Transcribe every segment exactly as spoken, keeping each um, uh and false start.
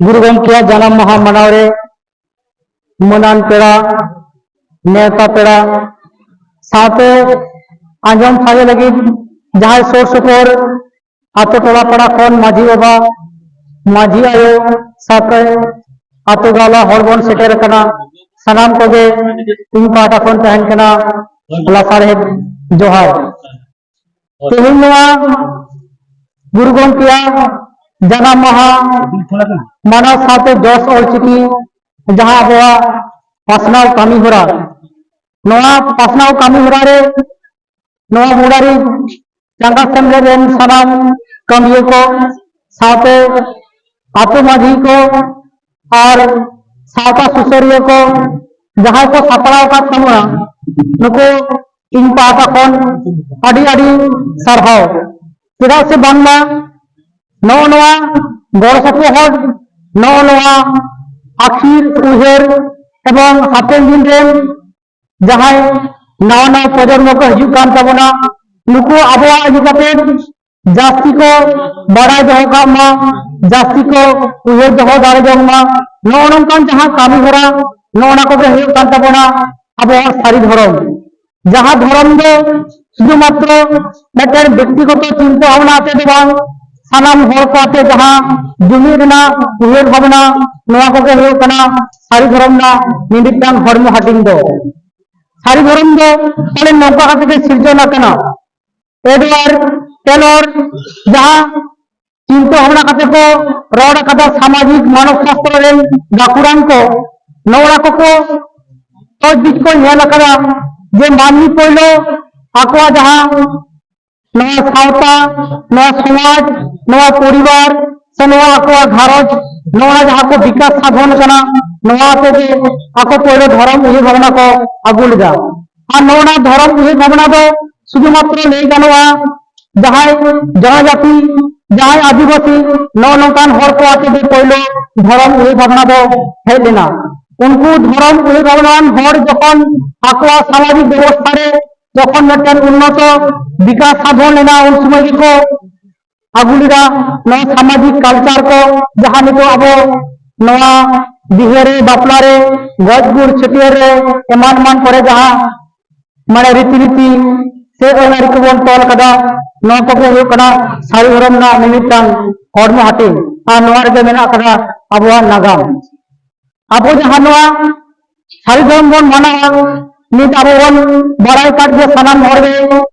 ᱜᱩᱨᱩ ᱜᱚᱢᱠᱮᱭᱟᱜ ᱡᱟᱱᱟᱢ ᱢᱟᱦᱟ ᱢᱟᱱᱟᱣ ᱨᱮ ᱢᱟᱹᱱᱟᱱ ᱯᱮᱲᱟ, ᱱᱮᱣᱛᱟ ᱯᱮᱲᱟ, ᱥᱟᱶᱛᱮ ᱟᱸᱡᱚᱢ ᱥᱟᱸᱜᱮ ᱞᱟᱹᱜᱤᱫ ᱡᱟᱦᱟᱸᱭ ᱥᱩᱨ ᱥᱩᱯᱩᱨ ᱟᱛᱳ ᱴᱚᱞᱟ ᱯᱟᱲᱟ ᱠᱷᱚᱱ ᱢᱟᱹᱡᱷᱤ ᱵᱟᱵᱟ, ᱢᱟᱹᱡᱷᱤ ᱟᱭᱳ, ᱥᱟᱶᱛᱮ ᱟᱛᱳ ᱜᱟᱶᱞᱟ ᱦᱚᱲ ᱵᱚᱱ ᱥᱮᱴᱮᱨ ᱟᱠᱟᱱᱟ, ᱥᱟᱱᱟᱢ ᱠᱚᱜᱮ ᱤᱧ ᱯᱟᱦᱴᱟ ᱠᱷᱚᱱ ᱛᱟᱦᱮᱱ ᱠᱟᱱᱟ ᱞᱟᱥᱟᱲᱦᱮᱫ ᱡᱚᱦᱟᱨ᱾ ᱛᱮᱦᱮᱧ ᱱᱚᱣᱟ ᱜᱩᱨᱩ ᱜᱚᱢᱠᱮᱭᱟᱜ ᱡᱟᱱᱟᱢ ᱢᱟᱦᱟ ᱢᱟᱱᱟᱣ ᱥᱟᱶᱛᱮ ᱡᱚᱥ ᱚᱞᱪᱤᱠᱤ ᱡᱟᱦᱟᱸ ᱟᱵᱚᱣᱟᱜ ᱯᱟᱥᱱᱟᱣ ᱠᱟᱹᱢᱤ ᱦᱚᱨᱟ, ᱱᱚᱣᱟ ᱯᱟᱥᱱᱟᱣ ᱠᱟᱹᱢᱤ ᱦᱚᱨᱟ ᱨᱮ ᱱᱚᱣᱟ ᱢᱩᱨᱟᱨᱤ ᱪᱟᱸᱜᱟ ᱥᱮᱢᱞᱮᱫ ᱨᱮᱱ ᱥᱟᱱᱟᱢ ᱠᱟᱹᱢᱤᱭᱟᱹ ᱠᱚ, ᱥᱟᱶᱛᱮ ᱟᱹᱛᱩ ᱢᱟᱹᱡᱷᱤ ᱠᱚ ᱟᱨ ᱥᱟᱶᱛᱟ ᱥᱩᱥᱟᱹᱨᱤᱭᱟᱹ ᱠᱚ, ᱡᱟᱦᱟᱸᱭ ᱠᱚ ᱥᱟᱯᱲᱟᱣ ᱟᱠᱟᱫ ᱛᱟᱵᱚᱱᱟ, ᱱᱩᱠᱩ ᱤᱧ ᱯᱟᱦᱴᱟ ᱠᱷᱚᱱ ᱟᱹᱰᱤ ᱟᱹᱰᱤ ᱥᱟᱨᱦᱟᱣ᱾ ᱪᱮᱫᱟᱜ ᱥᱮ ᱵᱟᱝᱢᱟ ᱱᱚᱜᱼᱚ ᱱᱚᱣᱟ ᱜᱚᱲᱚ ᱥᱚᱯᱚᱦᱚᱫ, ᱱᱚᱜᱼᱚ ᱱᱚᱣᱟ ᱟᱹᱠᱷᱤᱨ ᱩᱭᱦᱟᱹᱨ ᱮᱵᱚᱝ ᱦᱟᱯᱮᱱ ᱫᱤᱱ ᱨᱮᱱ ᱡᱟᱦᱟᱸᱭ ᱱᱟᱣᱟ ᱱᱟᱣᱟ ᱯᱨᱚᱡᱚᱱᱢᱚ ᱠᱚ ᱦᱤᱡᱩᱜ ᱠᱟᱱ ᱛᱟᱵᱚᱱᱟ, ᱱᱩᱠᱩ ᱟᱵᱚᱣᱟᱜ ᱤᱫᱤ ᱠᱟᱛᱮ ᱡᱟᱹᱥᱛᱤ ᱠᱚ ᱵᱟᱲᱟᱭ ᱫᱚᱦᱚ ᱠᱟᱜ ᱢᱟ, ᱡᱟᱹᱥᱛᱤ ᱠᱚ ᱩᱭᱦᱟᱹᱨ ᱫᱚᱦᱚ ᱫᱟᱲᱮ ᱡᱚᱝ ᱢᱟ᱾ ᱱᱚᱜᱼᱚ ᱱᱚᱝᱠᱟᱱ ᱡᱟᱦᱟᱸ ᱠᱟᱹᱢᱤ ᱦᱚᱨᱟ, ᱱᱚᱜᱼᱚ ᱱᱟ ᱠᱚᱜᱮ ᱦᱩᱭᱩᱜ ᱠᱟᱱ ᱛᱟᱵᱚᱱᱟ ᱟᱵᱚᱣᱟᱜ ᱥᱟᱹᱨᱤ ᱫᱷᱚᱨᱚᱢ᱾ ᱡᱟᱦᱟᱸ ᱫᱷᱚᱨᱚᱢ ᱫᱚ ᱥᱩᱫᱷᱩ ᱢᱟᱛᱨᱚ ᱢᱤᱫᱴᱮᱱ ᱵᱮᱠᱛᱤᱜᱚᱛᱚ ᱪᱤᱱᱛᱟᱹ ᱵᱷᱟᱵᱽᱱᱟ ᱟᱛᱮ ᱫᱚ ᱵᱟᱝ, ᱥᱟᱱᱟᱢ ᱦᱚᱲ ᱠᱚ ᱟᱛᱮ ᱡᱟᱦᱟᱸ ᱡᱩᱢᱤᱫ ᱨᱮᱱᱟᱜ ᱩᱭᱦᱟᱹᱨ ᱵᱷᱟᱵᱽᱱᱟ, ᱱᱚᱣᱟ ᱠᱚᱜᱮ ᱦᱩᱭᱩᱜ ᱠᱟᱱᱟ ᱥᱟᱹᱨᱤ ᱫᱷᱚᱨᱚᱢ ᱨᱮᱱᱟᱜ ᱢᱤᱢᱤᱫᱴᱟᱝ ᱦᱚᱲᱢᱚ ᱦᱟᱹᱴᱤᱧ ᱫᱚ᱾ ᱥᱟᱹᱨᱤ ᱫᱷᱚᱨᱚᱢ ᱫᱚ ᱯᱟᱞᱮ ᱱᱚᱝᱠᱟ ᱠᱟᱛᱮ ᱜᱮ ᱥᱤᱨᱡᱚᱱ ᱟᱠᱟᱱᱟ᱾ ᱮᱰᱣᱟᱨᱰ ᱴᱮᱞᱚᱨ ᱡᱟᱦᱟᱸ ᱪᱤᱱᱛᱟᱹ ᱵᱷᱟᱵᱽᱱᱟ ᱠᱟᱛᱮ ᱠᱚ ᱨᱚᱲ ᱟᱠᱟᱫᱟ, ᱥᱟᱢᱟᱡᱤᱠ ᱢᱟᱱᱚᱵ ᱥᱟᱥᱛᱨᱚ ᱨᱮᱱ ᱜᱟᱹᱠᱷᱩᱲᱟᱱ ᱠᱚ ᱱᱚᱣᱟ ᱠᱚᱠᱚ ᱛᱚᱡᱵᱤᱡ ᱠᱚ ᱧᱮᱞ ᱟᱠᱟᱫᱟ ᱡᱮ ᱢᱟᱹᱱᱢᱤ ᱯᱳᱭᱞᱳ ᱟᱠᱚᱣᱟᱜ ᱡᱟᱦᱟᱸ ᱱᱚᱣᱟ ᱥᱟᱶᱛᱟ, ᱱᱚᱣᱟ ᱥᱚᱢᱟᱡᱽ, ᱱᱚᱣᱟ ᱯᱚᱨᱤᱵᱟᱨ ᱥᱮ ᱱᱚᱣᱟ ᱟᱠᱚᱣᱟᱜ ᱜᱷᱟᱨᱚᱸᱡᱽ, ᱱᱚᱣᱟ ᱡᱟᱦᱟᱸ ᱠᱚ ᱵᱤᱠᱟᱥ ᱥᱟᱫᱷᱚᱱ ᱠᱟᱱᱟ, ᱱᱚᱣᱟ ᱛᱮᱜᱮ ᱟᱠᱚ ᱯᱳᱭᱞᱳ ᱫᱷᱚᱨᱚᱢ ᱩᱭᱦᱟᱹᱨ ᱵᱷᱟᱵᱽᱱᱟ ᱠᱚ ᱟᱹᱜᱩ ᱞᱮᱫᱟ᱾ ᱟᱨ ᱱᱚᱣᱟ ᱫᱷᱚᱨᱚᱢ ᱩᱭᱦᱟᱹᱨ ᱵᱷᱟᱵᱽᱱᱟ ᱫᱚ ᱥᱩᱫᱷᱩ ᱢᱟᱛᱨᱚ ᱞᱟᱹᱭ ᱜᱟᱱᱚᱜᱼᱟ ᱡᱟᱦᱟᱸᱭ ᱡᱚᱱᱚᱡᱟᱛᱤ, ᱡᱟᱦᱟᱸᱭ ᱟᱹᱫᱤᱵᱟᱹᱥᱤ, ᱱᱚᱜᱼᱚ ᱱᱚᱝᱠᱟᱱ ᱦᱚᱲ ᱠᱚ ᱟᱛᱮ ᱜᱮ ᱯᱳᱭᱞᱳ ᱫᱷᱚᱨᱚᱢ ᱩᱭᱦᱟᱹᱨ ᱵᱷᱟᱵᱽᱱᱟ ᱫᱚ ᱦᱮᱡ ᱞᱮᱱᱟ᱾ ᱩᱱᱠᱩ ᱫᱷᱚᱨᱚᱢ ᱩᱭᱦᱟᱹᱨ ᱵᱷᱟᱵᱽᱱᱟᱣᱟᱱ ᱦᱚᱲ ᱡᱚᱠᱷᱚᱱ ᱟᱠᱚᱣᱟᱜ ᱥᱟᱢᱟᱡᱤᱠ ᱵᱮᱵᱚᱥᱛᱷᱟ ᱨᱮ ᱡᱚᱠᱷᱚᱱ ᱢᱤᱫᱴᱮᱱ ᱩᱱᱱᱚᱛᱚ ᱵᱤᱠᱟᱥ ᱥᱟᱫᱷᱚᱱ ᱞᱮᱱᱟ, ᱩᱱ ᱥᱚᱢᱚᱭ ᱜᱮᱠᱚ ᱟᱹᱜᱩ ᱞᱮᱫᱟ᱾ ᱱᱚᱣᱟ ᱥᱟᱢᱟᱡᱤᱠ ᱠᱟᱞᱪᱟᱨ ᱠᱚ ᱡᱟᱦᱟᱸ ᱱᱤᱛᱚᱜ ᱟᱵᱚ ᱱᱚᱣᱟ ᱵᱤᱦᱟᱹ ᱨᱮ, ᱵᱟᱯᱞᱟ ᱨᱮ, ᱜᱚᱡ ᱜᱩᱨ, ᱪᱷᱟᱹᱴᱭᱟᱹᱨ ᱨᱮ, ᱮᱢᱟᱱ ᱮᱢᱟᱱ ᱠᱚᱨᱮ ᱡᱟᱦᱟᱸ ᱢᱟᱱᱮ ᱨᱤᱛᱤ ᱨᱤᱛᱤ ᱥᱮ ᱟᱹᱱ ᱟᱹᱨᱤ ᱠᱚᱵᱚᱱ ᱛᱚᱞ ᱠᱟᱫᱟ, ᱱᱚᱣᱟ ᱠᱚᱜᱮ ᱦᱩᱭᱩᱜ ᱠᱟᱱᱟ ᱥᱟᱹᱨᱤ ᱫᱷᱚᱨᱚᱢ ᱨᱮᱱᱟᱜ ᱢᱤᱢᱤᱫᱴᱟᱝ ᱦᱚᱲᱢᱚ ᱦᱟᱹᱴᱤᱧ᱾ ᱟᱨ ᱱᱚᱣᱟ ᱨᱮᱜᱮ ᱢᱮᱱᱟᱜ ᱠᱟᱫᱟ ᱟᱵᱚᱣᱟᱜ ᱱᱟᱜᱟᱢ᱾ ᱟᱵᱚ ᱡᱟᱦᱟᱸ ᱱᱚᱣᱟ ᱥᱟᱹᱨᱤ ᱫᱷᱚᱨᱚᱢ ᱵᱚᱱ ᱢᱟᱱᱟᱣᱟ, ᱱᱤᱛ ᱟᱵᱚ ᱵᱚᱱ ᱵᱟᱲᱟᱭ ᱠᱟᱫ ᱜᱮ ᱥᱟᱱᱟᱢ ᱦᱚᱲ ᱜᱮ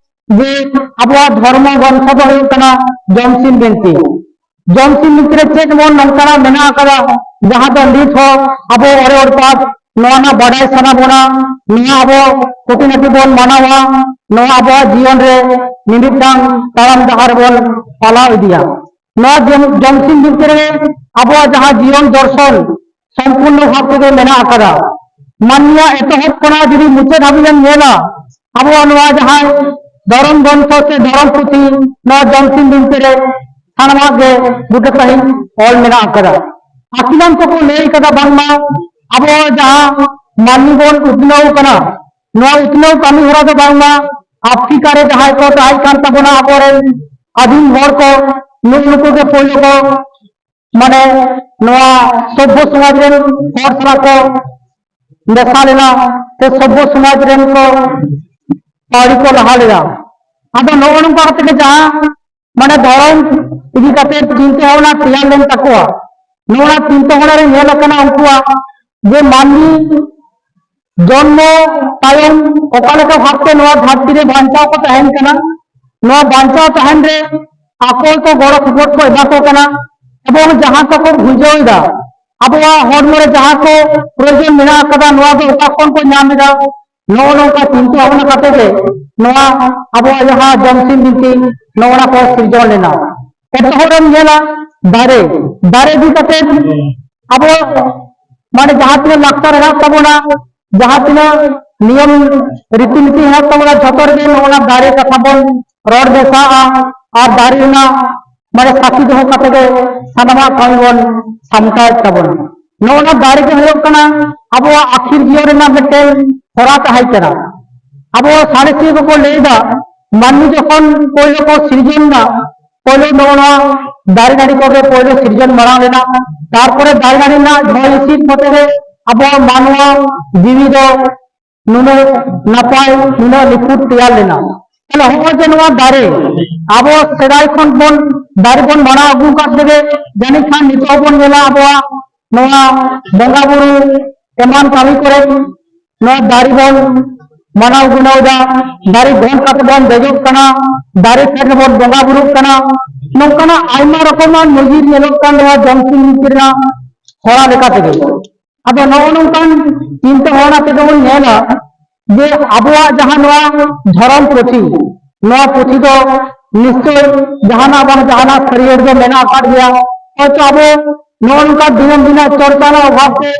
ᱡᱮ ᱟᱵᱚᱣᱟᱜ ᱫᱷᱚᱨᱢᱚ ᱜᱨᱚᱱᱛᱷᱚ ᱫᱚ ᱦᱩᱭᱩᱜ ᱠᱟᱱᱟ ᱡᱚᱢᱥᱤᱢ ᱵᱤᱱᱛᱤ᱾ ᱡᱚᱢᱥᱤᱢ ᱵᱤᱱᱛᱤ ᱨᱮ ᱪᱮᱫ ᱮᱢᱚᱱ ᱱᱚᱝᱠᱟᱱᱟᱜ ᱢᱮᱱᱟᱜ ᱟᱠᱟᱫᱟ, ᱡᱟᱦᱟᱸ ᱫᱚ ᱱᱤᱛ ᱦᱚᱸ ᱟᱵᱚ ᱚᱨᱮ ᱚᱨᱯᱟᱛ ᱱᱚᱣᱟ ᱨᱮᱱᱟᱜ ᱵᱟᱰᱟᱭ ᱥᱟᱱᱟ ᱵᱚᱱᱟ, ᱱᱚᱣᱟ ᱟᱵᱚ ᱠᱩᱴᱤ ᱱᱟᱹᱴᱤ ᱵᱚᱱ ᱢᱟᱱᱟᱣᱟ, ᱱᱚᱣᱟ ᱟᱵᱚᱣᱟᱜ ᱡᱤᱭᱚᱱ ᱨᱮ ᱢᱤᱢᱤᱫᱴᱟᱝ ᱛᱟᱲᱟᱢ ᱰᱟᱦᱟᱨ ᱵᱚᱱ ᱯᱟᱞᱟᱣ ᱤᱫᱤᱭᱟ᱾ ᱱᱚᱣᱟ ᱡᱚᱢ-, ᱡᱚᱢᱥᱤᱢ ᱵᱤᱱᱛᱤ ᱨᱮ ᱟᱵᱚᱣᱟᱜ ᱡᱟᱦᱟᱸ ᱡᱤᱭᱚᱱ ᱫᱚᱨᱥᱚᱱ ᱥᱚᱢᱯᱩᱨᱱᱚ ᱵᱷᱟᱵ ᱛᱮᱜᱮ ᱢᱮᱱᱟᱜ ᱟᱠᱟᱫᱟ᱾ ᱢᱟᱹᱱᱢᱤᱭᱟᱜ ᱮᱛᱚᱦᱚᱵ ᱠᱷᱚᱱᱟᱜ ᱡᱩᱫᱤ ᱢᱩᱪᱟᱹᱫ ᱦᱟᱹᱵᱤᱡ ᱮᱢ ᱧᱮᱞᱟ, ᱟᱵᱚᱣᱟᱜ ᱱᱚᱣᱟ ᱡᱟᱦᱟᱸ ᱫᱷᱚᱨᱚᱢ ᱜᱨᱚᱱᱛᱷᱚ ᱥᱮ ᱫᱷᱚᱨᱚᱢ ᱯᱩᱛᱷᱤ, ᱱᱚᱣᱟ ᱡᱚᱢᱥᱤᱢ ᱵᱤᱱᱛᱤ ᱨᱮ ᱥᱟᱱᱟᱢᱟᱜ ᱜᱮ ᱵᱩᱴᱟᱹ ᱥᱟᱺᱦᱤᱡ ᱚᱞ ᱢᱮᱱᱟᱜ ᱟᱠᱟᱫᱟ᱾ ᱟᱹᱠᱤᱞᱟᱱ ᱠᱚᱠᱚ ᱞᱟᱹᱭ ᱟᱠᱟᱫᱟ ᱵᱟᱝᱢᱟ ᱟᱵᱚ ᱡᱟᱦᱟᱸ ᱢᱟᱹᱱᱢᱤ ᱵᱚᱱ ᱩᱛᱱᱟᱹᱣ ᱠᱟᱱᱟ, ᱱᱚᱣᱟ ᱩᱛᱱᱟᱹᱣ ᱠᱟᱹᱢᱤ ᱦᱚᱨᱟ ᱫᱚ ᱵᱟᱝᱢᱟ ᱟᱯᱷᱨᱤᱠᱟ ᱨᱮ ᱡᱟᱦᱟᱸᱭ ᱠᱚ ᱛᱟᱦᱮᱸ ᱠᱟᱱ ᱛᱟᱵᱚᱱᱟ, ᱟᱵᱚᱨᱮᱱ ᱟᱹᱫᱤᱢ ᱦᱚᱲ ᱠᱚ, ᱱᱩᱜᱼᱩ ᱱᱩᱠᱩ ᱜᱮ ᱯᱳᱭᱞᱳ ᱠᱚ ᱢᱟᱱᱮ ᱱᱚᱣᱟ ᱥᱚᱵᱷᱭᱚ ᱥᱚᱢᱟᱡᱽ ᱨᱮᱱ ᱦᱚᱲ ᱥᱟᱞᱟᱜ ᱠᱚ ᱢᱮᱥᱟ ᱞᱮᱱᱟ, ᱥᱮ ᱥᱚᱵᱷᱭᱚ ᱥᱚᱢᱟᱡᱽ ᱨᱮᱱ ᱠᱚ ᱯᱟᱹᱣᱲᱤ ᱠᱚ ᱞᱟᱦᱟ ᱞᱮᱫᱟ᱾ ᱟᱫᱚ ᱱᱚᱜᱼᱚ ᱱᱚᱝᱠᱟ ᱠᱟᱛᱮ ᱜᱮ ᱡᱟᱦᱟᱸ ᱢᱟᱱᱮ ᱫᱷᱚᱨᱚᱢ ᱤᱫᱤ ᱠᱟᱛᱮ ᱪᱤᱱᱛᱟᱹ ᱵᱷᱟᱵᱽᱱᱟ ᱛᱮᱭᱟᱨ ᱞᱮᱱ ᱛᱟᱠᱚᱣᱟ᱾ ᱱᱚᱣᱟ ᱪᱤᱱᱛᱟᱹ ᱵᱷᱟᱵᱽᱱᱟ ᱨᱮ ᱧᱮᱞ ᱟᱠᱟᱱᱟ ᱩᱱᱠᱩᱣᱟᱜ ᱡᱮ ᱢᱟᱹᱱᱢᱤ ᱡᱚᱱᱢᱚ ᱛᱟᱭᱚᱢ ᱚᱠᱟ ᱞᱮᱠᱟ ᱵᱷᱟᱵᱛᱮ ᱱᱚᱣᱟ ᱫᱷᱟᱹᱨᱛᱤ ᱨᱮ ᱵᱟᱧᱪᱟᱣ ᱠᱚ ᱛᱟᱦᱮᱱ ᱠᱟᱱᱟ, ᱱᱚᱣᱟ ᱵᱟᱧᱪᱟᱣ ᱛᱟᱦᱮᱱ ᱨᱮ ᱟᱠᱚ ᱠᱚ ᱜᱚᱲᱚ ᱥᱚᱯᱚᱦᱚᱫ ᱠᱚ ᱮᱢᱟ ᱠᱚ ᱠᱟᱱᱟ, ᱮᱵᱚᱝ ᱡᱟᱦᱟᱸ ᱠᱚᱠᱚ ᱵᱩᱡᱷᱟᱹᱣ ᱮᱫᱟ, ᱟᱵᱚᱣᱟᱜ ᱦᱚᱲᱢᱚ ᱨᱮ ᱡᱟᱦᱟᱸ ᱠᱚ ᱯᱨᱚᱭᱳᱡᱚᱱ ᱢᱮᱱᱟᱜ ᱟᱠᱟᱫᱟ, ᱱᱚᱣᱟ ᱫᱚ ᱚᱠᱟ ᱠᱷᱚᱱ ᱠᱚ ᱧᱟᱢ ᱮᱫᱟ, ᱱᱚᱜᱼᱚ ᱱᱚᱝᱠᱟ ᱪᱤᱱᱛᱟᱹ ᱵᱷᱟᱵᱽᱱᱟ ᱠᱟᱛᱮ ᱜᱮ ᱱᱚᱣᱟ ᱟᱵᱚᱣᱟᱜ ᱡᱟᱦᱟᱸ ᱡᱚᱢᱥᱤᱢ ᱵᱤᱱᱛᱤ, ᱱᱚᱜᱼᱚ ᱱᱟ ᱠᱚ ᱥᱤᱨᱡᱚᱱ ᱞᱮᱱᱟ᱾ ᱮᱛᱚᱦᱚᱵ ᱨᱮᱢ ᱧᱮᱞᱟ ᱫᱟᱨᱮ, ᱫᱟᱨᱮ ᱤᱫᱤ ᱠᱟᱛᱮ ᱟᱵᱚ ᱢᱟᱱᱮ ᱡᱟᱦᱟᱸ ᱛᱤᱱᱟᱹᱜ ᱞᱟᱠᱪᱟᱨ ᱦᱮᱱᱟᱜ ᱛᱟᱵᱚᱱᱟ, ᱡᱟᱦᱟᱸ ᱛᱤᱱᱟᱹᱜ ᱱᱤᱭᱚᱢ ᱨᱤᱛᱤ ᱱᱤᱛᱤ ᱦᱮᱱᱟᱜ ᱛᱟᱵᱚᱱᱟ, ᱡᱷᱚᱛᱚ ᱨᱮᱜᱮ ᱱᱚᱜᱼᱚ ᱱᱟ ᱫᱟᱨᱮ ᱠᱟᱛᱷᱟ ᱵᱚᱱ ᱨᱚᱲ ᱢᱮᱥᱟᱜᱼᱟ᱾ ᱟᱨ ᱫᱟᱨᱮ ᱨᱮᱱᱟᱜ ᱢᱟᱱᱮ ᱥᱟᱹᱠᱷᱤ ᱫᱚᱦᱚ ᱠᱟᱛᱮ ᱜᱮ ᱥᱟᱱᱟᱢᱟᱜ ᱠᱟᱹᱢᱤ ᱵᱚᱱ ᱥᱟᱢᱴᱟᱣᱮᱫ ᱛᱟᱵᱚᱱᱟ᱾ ᱱᱚᱜᱼᱚ ᱱᱟ ᱫᱟᱨᱮ ᱜᱮ ᱦᱩᱭᱩᱜ ᱠᱟᱱᱟ ᱟᱵᱚᱣᱟᱜ ᱟᱹᱠᱷᱤᱨ ᱡᱤᱭᱚᱱ ᱨᱮᱱᱟᱜ ᱢᱤᱫᱴᱮᱱ ᱦᱚᱨᱟ ᱛᱟᱦᱮᱸ ᱠᱟᱱᱟ᱾ ᱟᱵᱚ ᱥᱟᱬᱮᱥᱤᱭᱟᱹ ᱠᱚᱠᱚ ᱞᱟᱹᱭ ᱮᱫᱟ, ᱢᱟᱹᱱᱢᱤ ᱡᱚᱠᱷᱚᱱ ᱯᱳᱭᱞᱳ ᱠᱚ ᱥᱤᱨᱡᱚᱱ ᱮᱱᱟ, ᱯᱳᱭᱞᱳ ᱱᱚᱜᱼᱚ ᱱᱚᱣᱟ ᱫᱟᱨᱮ ᱱᱟᱹᱲᱤ ᱠᱚᱜᱮ ᱯᱳᱭᱞᱳ ᱥᱤᱨᱡᱚᱱ ᱢᱟᱲᱟᱝ ᱞᱮᱱᱟ᱾ ᱛᱟᱨᱯᱚᱨᱮ ᱫᱟᱨᱮ ᱱᱟᱹᱲᱤ ᱨᱮᱱᱟᱜ ᱦᱚᱭ ᱦᱤᱸᱥᱤᱫ ᱠᱚᱛᱮ ᱜᱮ ᱟᱵᱚ ᱢᱟᱱᱣᱟ ᱡᱤᱣᱤ ᱫᱚ ᱱᱩᱱᱟᱹᱜ ᱱᱟᱯᱟᱭ, ᱱᱩᱱᱟᱹᱜ ᱱᱤᱯᱷᱩᱴ ᱛᱮᱭᱟᱨ ᱞᱮᱱᱟ᱾ ᱛᱟᱦᱞᱮ ᱦᱚᱸᱜᱼᱚᱭ ᱡᱮ ᱱᱚᱣᱟ ᱫᱟᱨᱮ, ᱟᱵᱚ ᱥᱮᱫᱟᱭ ᱠᱷᱚᱱ ᱵᱚᱱ ᱫᱟᱨᱮ ᱵᱚᱱ ᱢᱟᱱᱟᱣ ᱟᱹᱜᱩ ᱟᱠᱟᱫ ᱛᱮᱜᱮ ᱡᱟᱹᱱᱤᱡ ᱠᱷᱟᱱ ᱱᱤᱛᱚᱜ ᱦᱚᱸ ᱵᱚᱱ ᱧᱮᱞᱟ ᱟᱵᱚᱣᱟᱜ ᱱᱚᱣᱟ ᱵᱚᱸᱜᱟ ᱵᱩᱨᱩ ᱮᱢᱟᱱ ᱠᱟᱹᱢᱤ ᱠᱚᱨᱮ ᱱᱚᱣᱟ ᱫᱟᱨᱮ ᱵᱚᱱ ᱢᱟᱱᱟᱣ ᱜᱩᱱᱟᱹᱣ ᱮᱫᱟ, ᱫᱟᱨᱮ ᱜᱚᱱ ᱠᱟᱛᱮ ᱵᱚᱱ ᱫᱮᱡᱚᱜ ᱠᱟᱱᱟ, ᱫᱟᱨᱮ ᱯᱷᱮᱰ ᱨᱮᱵᱚᱱ ᱵᱚᱸᱜᱟ ᱵᱩᱨᱩᱜ ᱠᱟᱱᱟ᱾ ᱱᱚᱝᱠᱟᱱᱟᱜ ᱟᱭᱢᱟ ᱨᱚᱠᱚᱢᱟᱜ ᱱᱚᱡᱤᱨ ᱧᱮᱞᱚᱜ ᱠᱟᱱ ᱱᱚᱣᱟ ᱡᱚᱢᱥᱤᱢ ᱵᱤᱱᱛᱤ ᱨᱮᱱᱟᱜ ᱦᱚᱨᱟ ᱞᱮᱠᱟ ᱛᱮᱜᱮ᱾ ᱟᱫᱚ ᱱᱚᱜᱼᱚ ᱱᱚᱝᱠᱟᱱ ᱪᱤᱱᱛᱟᱹ ᱵᱷᱟᱵᱽᱱᱟ ᱛᱮᱜᱮ ᱵᱚᱱ ᱧᱮᱞᱟ ᱡᱮ ᱟᱵᱚᱣᱟᱜ ᱡᱟᱦᱟᱸ ᱱᱚᱣᱟ ᱫᱷᱚᱨᱚᱢ ᱯᱩᱛᱷᱤ, ᱱᱚᱣᱟ ᱯᱩᱛᱷᱤ ᱫᱚ ᱱᱤᱥᱪᱚᱭ ᱡᱟᱦᱟᱱᱟᱜ ᱵᱟᱝ ᱡᱟᱦᱟᱱᱟᱜ ᱥᱟᱹᱨᱭᱟᱹᱲ ᱫᱚ ᱢᱮᱱᱟᱜ ᱟᱠᱟᱫ ᱜᱮᱭᱟ᱾ ᱦᱚᱭᱛᱚ ᱟᱵᱚ ᱱᱚᱜᱼᱚ ᱱᱚᱝᱠᱟ ᱫᱤᱱᱟᱹᱢ ᱫᱤᱱᱟᱜ ᱪᱚᱨᱪᱟ ᱨᱮᱱᱟᱜ ᱚᱵᱷᱟᱵ ᱛᱮ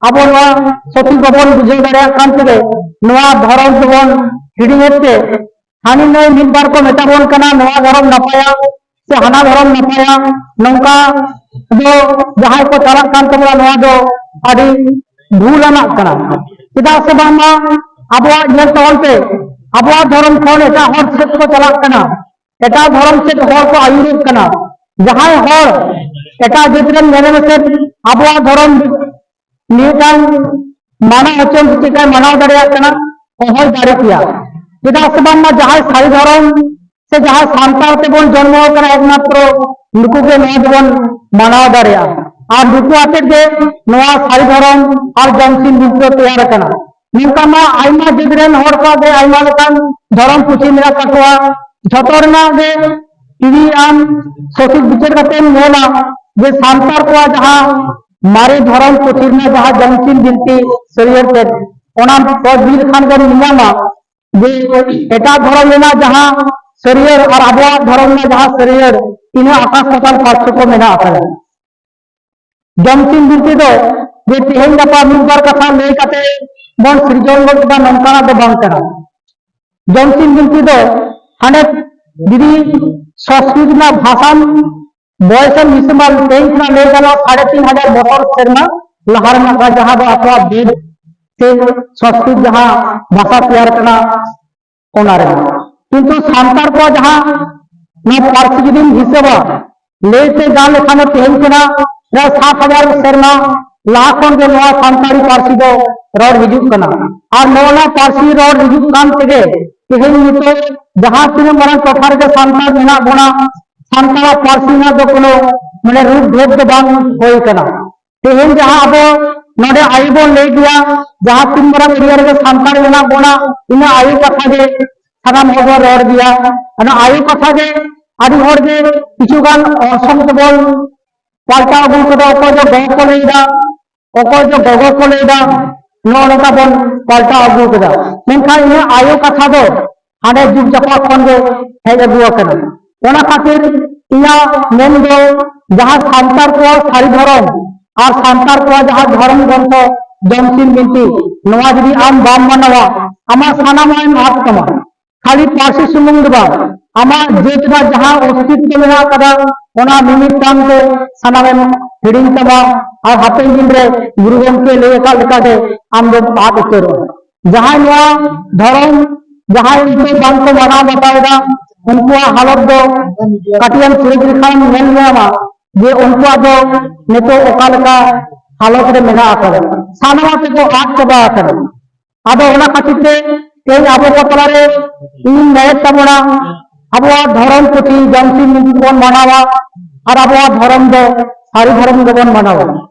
ᱟᱵᱚ ᱱᱚᱣᱟ ᱥᱚᱴᱷᱤᱠ ᱵᱟᱵᱚᱱ ᱵᱩᱡᱷᱟᱹᱣ ᱫᱟᱲᱮᱭᱟᱜ ᱠᱟᱱ ᱛᱮᱜᱮ ᱱᱚᱣᱟ ᱫᱷᱚᱨᱚᱢ ᱫᱚᱵᱚᱱ ᱦᱤᱲᱤᱧᱮᱫ ᱛᱮ ᱦᱟᱹᱱᱤ ᱱᱟᱹᱭ ᱢᱤᱫ ᱵᱟᱨ ᱠᱚ ᱢᱮᱛᱟ ᱵᱚᱱ ᱠᱟᱱᱟ ᱱᱚᱣᱟ ᱫᱷᱚᱨᱚᱢ ᱱᱟᱯᱟᱭᱟ ᱥᱮ ᱦᱟᱱᱟ ᱫᱷᱚᱨᱚᱢ ᱱᱟᱯᱟᱭᱟ, ᱱᱚᱝᱠᱟ ᱫᱚ ᱡᱟᱦᱟᱸᱭ ᱠᱚ ᱪᱟᱞᱟᱜ ᱠᱟᱱ ᱛᱟᱵᱚᱱᱟ ᱱᱚᱣᱟ ᱫᱚ ᱟᱹᱰᱤ ᱵᱷᱩᱞ ᱟᱱᱟᱜ ᱠᱟᱱᱟ᱾ ᱪᱮᱫᱟᱜ ᱥᱮ ᱵᱟᱝᱢᱟ ᱟᱵᱚᱣᱟᱜ ᱧᱮᱞ ᱛᱟᱵᱚᱱ ᱯᱮ, ᱟᱵᱚᱣᱟᱜ ᱫᱷᱚᱨᱚᱢ ᱠᱷᱚᱱ ᱮᱴᱟᱜ ᱦᱚᱲ ᱥᱮᱫ ᱠᱚ ᱪᱟᱞᱟᱜ ᱠᱟᱱᱟ, ᱮᱴᱟᱜ ᱫᱷᱚᱨᱚᱢ ᱥᱮᱫ ᱦᱚᱲ ᱠᱚ ᱟᱹᱭᱩᱨᱚᱜ ᱠᱟᱱᱟ᱾ ᱡᱟᱦᱟᱸᱭ ᱦᱚᱲ ᱮᱴᱟᱜ ᱡᱟᱹᱛ ᱨᱮᱱ ᱧᱮᱞᱮ ᱢᱮᱥᱮ ᱟᱵᱚᱣᱟᱜ ᱫᱷᱚᱨᱚᱢ ᱢᱤᱫᱴᱟᱝ ᱢᱟᱱᱟᱣ ᱦᱚᱪᱚ ᱪᱮᱫᱠᱟᱭ ᱢᱟᱱᱟᱣ ᱫᱟᱲᱮᱭᱟᱜ ᱠᱟᱱᱟ, ᱚᱦᱚᱭ ᱫᱟᱲᱮ ᱠᱮᱭᱟ᱾ ᱪᱮᱫᱟᱜ ᱥᱮ ᱵᱟᱝᱢᱟ ᱡᱟᱦᱟᱸᱭ ᱥᱟᱹᱨᱤ ᱫᱷᱚᱨᱚᱢ ᱥᱮ ᱡᱟᱦᱟᱸᱭ ᱥᱟᱱᱛᱟᱲ ᱛᱮᱵᱚᱱ ᱡᱚᱱᱢᱚ ᱟᱠᱟᱱᱟ, ᱮᱠᱢᱟᱛᱨᱚ ᱱᱩᱠᱩ ᱜᱮ ᱱᱚᱣᱟ ᱫᱚᱵᱚᱱ ᱢᱟᱱᱟᱣ ᱫᱟᱲᱮᱭᱟᱜᱼᱟ᱾ ᱟᱨ ᱱᱩᱠᱩ ᱟᱛᱮᱫ ᱜᱮ ᱱᱚᱣᱟ ᱥᱟᱹᱨᱤ ᱫᱷᱚᱨᱚᱢ ᱟᱨ ᱡᱚᱢᱥᱤᱢ ᱵᱤᱱᱛᱤ ᱫᱚ ᱛᱮᱭᱟᱨ ᱟᱠᱟᱱᱟ᱾ ᱱᱚᱝᱠᱟ ᱢᱟ ᱟᱭᱢᱟ ᱡᱟᱹᱛ ᱨᱮᱱ ᱦᱚᱲ ᱠᱚᱣᱟᱜ ᱜᱮ ᱟᱭᱢᱟ ᱞᱮᱠᱟᱱ ᱫᱷᱚᱨᱚᱢ ᱯᱩᱛᱷᱤ ᱢᱮᱱᱟᱜ ᱛᱟᱠᱚᱣᱟ᱾ ᱡᱷᱚᱛᱚ ᱨᱮᱱᱟᱜ ᱜᱮ ᱡᱩᱫᱤ ᱟᱢ ᱥᱚᱴᱷᱤᱠ ᱵᱤᱪᱟᱹᱨ ᱠᱟᱛᱮᱢ ᱧᱮᱞᱟ ᱡᱮ ᱥᱟᱱᱛᱟᱲ ᱠᱚᱣᱟᱜ ᱡᱟᱦᱟᱸ ᱢᱟᱨᱮ ᱫᱷᱚᱨᱚᱢ ᱯᱩᱛᱷᱤ ᱨᱮᱱᱟᱜ ᱡᱟᱦᱟᱸ ᱡᱚᱢᱥᱤᱢ ᱵᱤᱱᱛᱤ ᱥᱟᱹᱨᱭᱟᱹᱲ ᱛᱮᱫ, ᱚᱱᱟ ᱛᱚᱡᱽᱵᱤᱡ ᱞᱮᱠᱷᱟᱱ ᱜᱮᱢ ᱧᱟᱢᱟ ᱡᱮ ᱮᱴᱟᱜ ᱫᱷᱚᱨᱚᱢ ᱨᱮᱱᱟᱜ ᱡᱟᱦᱟᱸ ᱥᱟᱹᱨᱭᱟᱹᱲ ᱟᱨ ᱟᱵᱚᱣᱟᱜ ᱫᱷᱚᱨᱚᱢ ᱨᱮᱱᱟᱜ ᱡᱟᱦᱟᱸ ᱥᱟᱹᱨᱭᱟᱹᱲ, ᱛᱤᱱᱟᱹᱜ ᱟᱠᱟᱥ ᱯᱟᱛᱟᱞ ᱯᱟᱨᱛᱷᱚᱠᱠᱚ ᱢᱮᱱᱟᱜ ᱟᱠᱟᱫᱟ᱾ ᱡᱚᱢᱥᱤᱢ ᱵᱤᱱᱛᱤ ᱫᱚ ᱡᱮ ᱛᱮᱦᱮᱧ ᱜᱟᱯᱟ ᱢᱤᱫ ᱵᱟᱨ ᱠᱟᱛᱷᱟ ᱞᱟᱹᱭ ᱠᱟᱛᱮ ᱵᱚᱱ ᱥᱤᱨᱡᱚᱱ ᱜᱚᱫ ᱠᱮᱫᱟ, ᱱᱚᱝᱠᱟᱱᱟᱜ ᱫᱚ ᱵᱟᱝ ᱠᱟᱱᱟ᱾ ᱡᱚᱢᱥᱤᱢ ᱵᱤᱱᱛᱤ ᱫᱚ ᱦᱟᱸᱰᱮ ᱡᱩᱫᱤ ᱥᱚᱝᱥᱠᱨᱤᱛ ᱨᱮᱱᱟᱜ ᱵᱷᱟᱥᱟᱱ ᱵᱚᱭᱮᱥᱮᱢ ᱦᱤᱥᱟᱹᱵᱟ, ᱛᱮᱦᱮᱧ ᱠᱷᱚᱱᱟᱜ ᱞᱟᱹᱭ ᱜᱟᱱᱚᱜᱼᱟ ᱥᱟᱲᱮ ᱛᱤᱱ ᱦᱟᱡᱟᱨ ᱵᱚᱪᱷᱚᱨ ᱥᱮᱨᱢᱟ ᱞᱟᱦᱟ ᱨᱮᱱᱟᱜ ᱠᱟᱛᱷᱟ, ᱡᱟᱦᱟᱸ ᱫᱚ ᱟᱠᱚᱣᱟᱜ ᱵᱮᱫ ᱥᱮ ᱥᱚᱝᱥᱠᱨᱤᱛ ᱡᱟᱦᱟᱸ ᱵᱷᱟᱥᱟ ᱛᱮᱭᱟᱨ ᱠᱟᱱᱟ ᱚᱱᱟ ᱨᱮᱱᱟᱜ᱾ ᱠᱤᱱᱛᱩ ᱥᱟᱱᱛᱟᱲ ᱠᱚᱣᱟᱜ ᱡᱟᱦᱟᱸ ᱱᱚᱣᱟ ᱯᱟᱹᱨᱥᱤ ᱡᱩᱫᱤᱢ ᱦᱤᱥᱟᱹᱵᱟ, ᱞᱟᱹᱭᱛᱮ ᱜᱟᱱ ᱞᱮᱠᱷᱟᱱ ᱫᱚ ᱛᱮᱦᱮᱧ ᱠᱷᱚᱱᱟᱜ ᱯᱨᱟᱭ ᱥᱟᱛ ᱦᱟᱡᱟᱨ ᱥᱮᱨᱢᱟ ᱞᱟᱦᱟ ᱠᱷᱚᱱ ᱜᱮ ᱱᱚᱣᱟ ᱥᱟᱱᱛᱟᱲᱤ ᱯᱟᱹᱨᱥᱤ ᱫᱚ ᱨᱚᱲ ᱦᱤᱡᱩᱜ ᱠᱟᱱᱟ᱾ ᱟᱨ ᱱᱚᱣᱟ ᱯᱟᱹᱨᱥᱤ ᱨᱚᱲ ᱦᱤᱡᱩᱜ ᱠᱟᱱ ᱛᱮᱜᱮ ᱛᱮᱦᱮᱧ ᱱᱤᱛᱚᱜ ᱡᱟᱦᱟᱸ ᱛᱤᱱᱟᱹᱜ ᱢᱟᱨᱟᱝ ᱴᱚᱴᱷᱟ ᱨᱮᱜᱮ ᱥᱟᱱᱛᱟᱲ ᱢᱮᱱᱟᱜ ᱵᱚᱱᱟ, ᱥᱟᱱᱛᱟᱲᱟᱜ ᱯᱟᱹᱨᱥᱤ ᱨᱮᱱᱟᱜ ᱫᱚ ᱠᱳᱱᱳ ᱢᱟᱱᱮ ᱨᱩᱯ ᱵᱷᱮᱫ ᱫᱚ ᱵᱟᱝ ᱦᱩᱭ ᱠᱟᱱᱟ᱾ ᱛᱮᱦᱮᱧ ᱡᱟᱦᱟᱸ ᱟᱵᱚ ᱱᱚᱰᱮ ᱟᱭᱳ ᱵᱚᱱ ᱞᱟᱹᱭ ᱜᱮᱭᱟ, ᱡᱟᱦᱟᱸ ᱛᱤᱱ ᱢᱟᱨᱟᱝ ᱮᱨᱤᱭᱟ ᱨᱮᱜᱮ ᱥᱟᱱᱛᱟᱲ ᱢᱮᱱᱟᱜ ᱵᱚᱱᱟ, ᱤᱱᱟᱹ ᱟᱭᱳ ᱠᱟᱛᱷᱟ ᱜᱮ ᱥᱟᱱᱟᱢ ᱦᱚᱲ ᱵᱚᱱ ᱨᱚᱲ ᱜᱮᱭᱟ᱾ ᱚᱱᱟ ᱟᱭᱳ ᱠᱟᱛᱷᱟ ᱜᱮ ᱟᱹᱰᱤ ᱦᱚᱲ ᱜᱮ ᱠᱤᱪᱷᱩ ᱜᱟᱱ ᱚᱨᱥᱚᱝ ᱛᱮᱵᱚᱱ ᱯᱟᱞᱴᱟᱣ ᱟᱹᱜᱩ ᱠᱟᱫᱟ᱾ ᱚᱠᱚᱭ ᱫᱚ ᱜᱚ ᱠᱚ ᱞᱟᱹᱭ ᱮᱫᱟ, ᱚᱠᱚᱭ ᱫᱚ ᱜᱚᱜᱚ ᱠᱚ ᱞᱟᱹᱭ ᱮᱫᱟ, ᱱᱚᱜᱼᱚ ᱱᱚᱝᱠᱟ ᱵᱚᱱ ᱯᱟᱞᱴᱟᱣ ᱟᱹᱜᱩ ᱠᱟᱫᱟ᱾ ᱢᱮᱱᱠᱷᱟᱱ ᱤᱧᱟᱹᱜ ᱟᱭᱳ ᱠᱟᱛᱷᱟ ᱫᱚ ᱦᱟᱸᱰᱮ ᱡᱩᱜᱽ ᱡᱟᱯᱟᱜ ᱠᱷᱚᱱ ᱜᱮ ᱦᱮᱡ ᱟᱹᱜᱩ ᱟᱠᱟᱱᱟ᱾ ᱚᱱᱟ ᱠᱷᱟᱹᱛᱤᱨ ᱤᱧᱟᱹᱜ ᱢᱮᱱ ᱫᱚ ᱡᱟᱦᱟᱸ ᱥᱟᱱᱛᱟᱲ ᱠᱚᱣᱟᱜ ᱥᱟᱹᱨᱤ ᱫᱷᱚᱨᱚᱢ ᱟᱨ ᱥᱟᱱᱛᱟᱲ ᱠᱚᱣᱟᱜ ᱡᱟᱦᱟᱸ ᱫᱷᱚᱨᱚᱢ ᱜᱨᱚᱱᱛᱷᱚ ᱡᱚᱢᱥᱤᱢ ᱵᱤᱱᱛᱤ, ᱱᱚᱣᱟ ᱡᱩᱫᱤ ᱟᱢ ᱵᱟᱢ ᱢᱟᱱᱟᱣᱟ, ᱟᱢᱟᱜ ᱥᱟᱱᱟᱢᱟᱜ ᱮᱢ ᱟᱫ ᱛᱟᱢᱟ᱾ ᱠᱷᱟᱹᱞᱤ ᱯᱟᱹᱨᱥᱤ ᱥᱩᱢᱩᱝ ᱫᱚ ᱵᱟᱝ, ᱟᱢᱟᱜ ᱡᱟᱹᱛ ᱨᱮᱱᱟᱜ ᱡᱟᱦᱟᱸ ᱚᱥᱛᱤᱛᱛᱚ ᱢᱮᱱᱟᱜ ᱟᱠᱟᱫᱟ, ᱚᱱᱟ ᱢᱤᱢᱤᱫᱴᱟᱝ ᱛᱮ ᱥᱟᱱᱟᱢᱮᱢ ᱦᱤᱲᱤᱧ ᱛᱟᱢᱟ᱾ ᱟᱨ ᱦᱟᱯᱮᱱ ᱫᱤᱱ ᱨᱮ ᱜᱩᱨᱩ ᱜᱚᱢᱠᱮ ᱞᱟᱹᱭ ᱟᱠᱟᱫ ᱞᱮᱠᱟᱜᱮ ᱟᱢ ᱫᱚᱢ ᱟᱫ ᱩᱛᱟᱹᱨᱚᱜᱼᱟ᱾ ᱡᱟᱦᱟᱸᱭ ᱱᱚᱣᱟ ᱫᱷᱚᱨᱚᱢ, ᱡᱟᱦᱟᱸᱭ ᱱᱤᱛᱚᱜ ᱵᱟᱝ ᱠᱚ ᱢᱟᱱᱟᱣ ᱵᱟᱛᱟᱣ ᱮᱫᱟ, ᱩᱱᱠᱩᱣᱟᱜ ᱦᱟᱞᱚᱛ ᱫᱚ ᱠᱟᱹᱴᱤᱡ ᱮᱢ ᱥᱤᱨᱤᱡᱽ ᱞᱮᱠᱷᱟᱱ ᱧᱮᱞ ᱧᱟᱢᱟ ᱡᱮ ᱩᱱᱠᱩᱣᱟᱜ ᱫᱚ ᱱᱤᱛᱚᱜ ᱚᱠᱟ ᱞᱮᱠᱟ ᱦᱟᱞᱚᱛ ᱨᱮ ᱢᱮᱱᱟᱜ ᱟᱠᱟᱫᱟ, ᱥᱟᱱᱟᱢᱟᱜ ᱛᱮᱠᱚ ᱟᱫ ᱪᱟᱵᱟ ᱟᱠᱟᱱᱟ᱾ ᱟᱫᱚ ᱚᱱᱟ ᱠᱷᱟᱹᱛᱤᱨ ᱛᱮ ᱛᱮᱦᱮᱧ ᱟᱵᱚ ᱠᱚ ᱛᱟᱞᱟᱨᱮ ᱤᱧ ᱢᱮᱱᱮᱫ ᱛᱟᱵᱚᱱᱟ, ᱟᱵᱚᱣᱟᱜ ᱫᱷᱚᱨᱚᱢ ᱯᱩᱛᱷᱤ ᱡᱚᱢᱥᱤᱢ ᱵᱤᱱᱛᱤ ᱵᱚᱱ ᱢᱟᱱᱟᱣᱟ ᱟᱨ ᱟᱵᱚᱣᱟᱜ ᱫᱷᱚᱨᱚᱢ ᱫᱚ ᱥᱟᱹᱨᱤ ᱫᱷᱚᱨᱚᱢ ᱜᱮᱵᱚᱱ ᱢᱟᱱᱟᱣᱟ᱾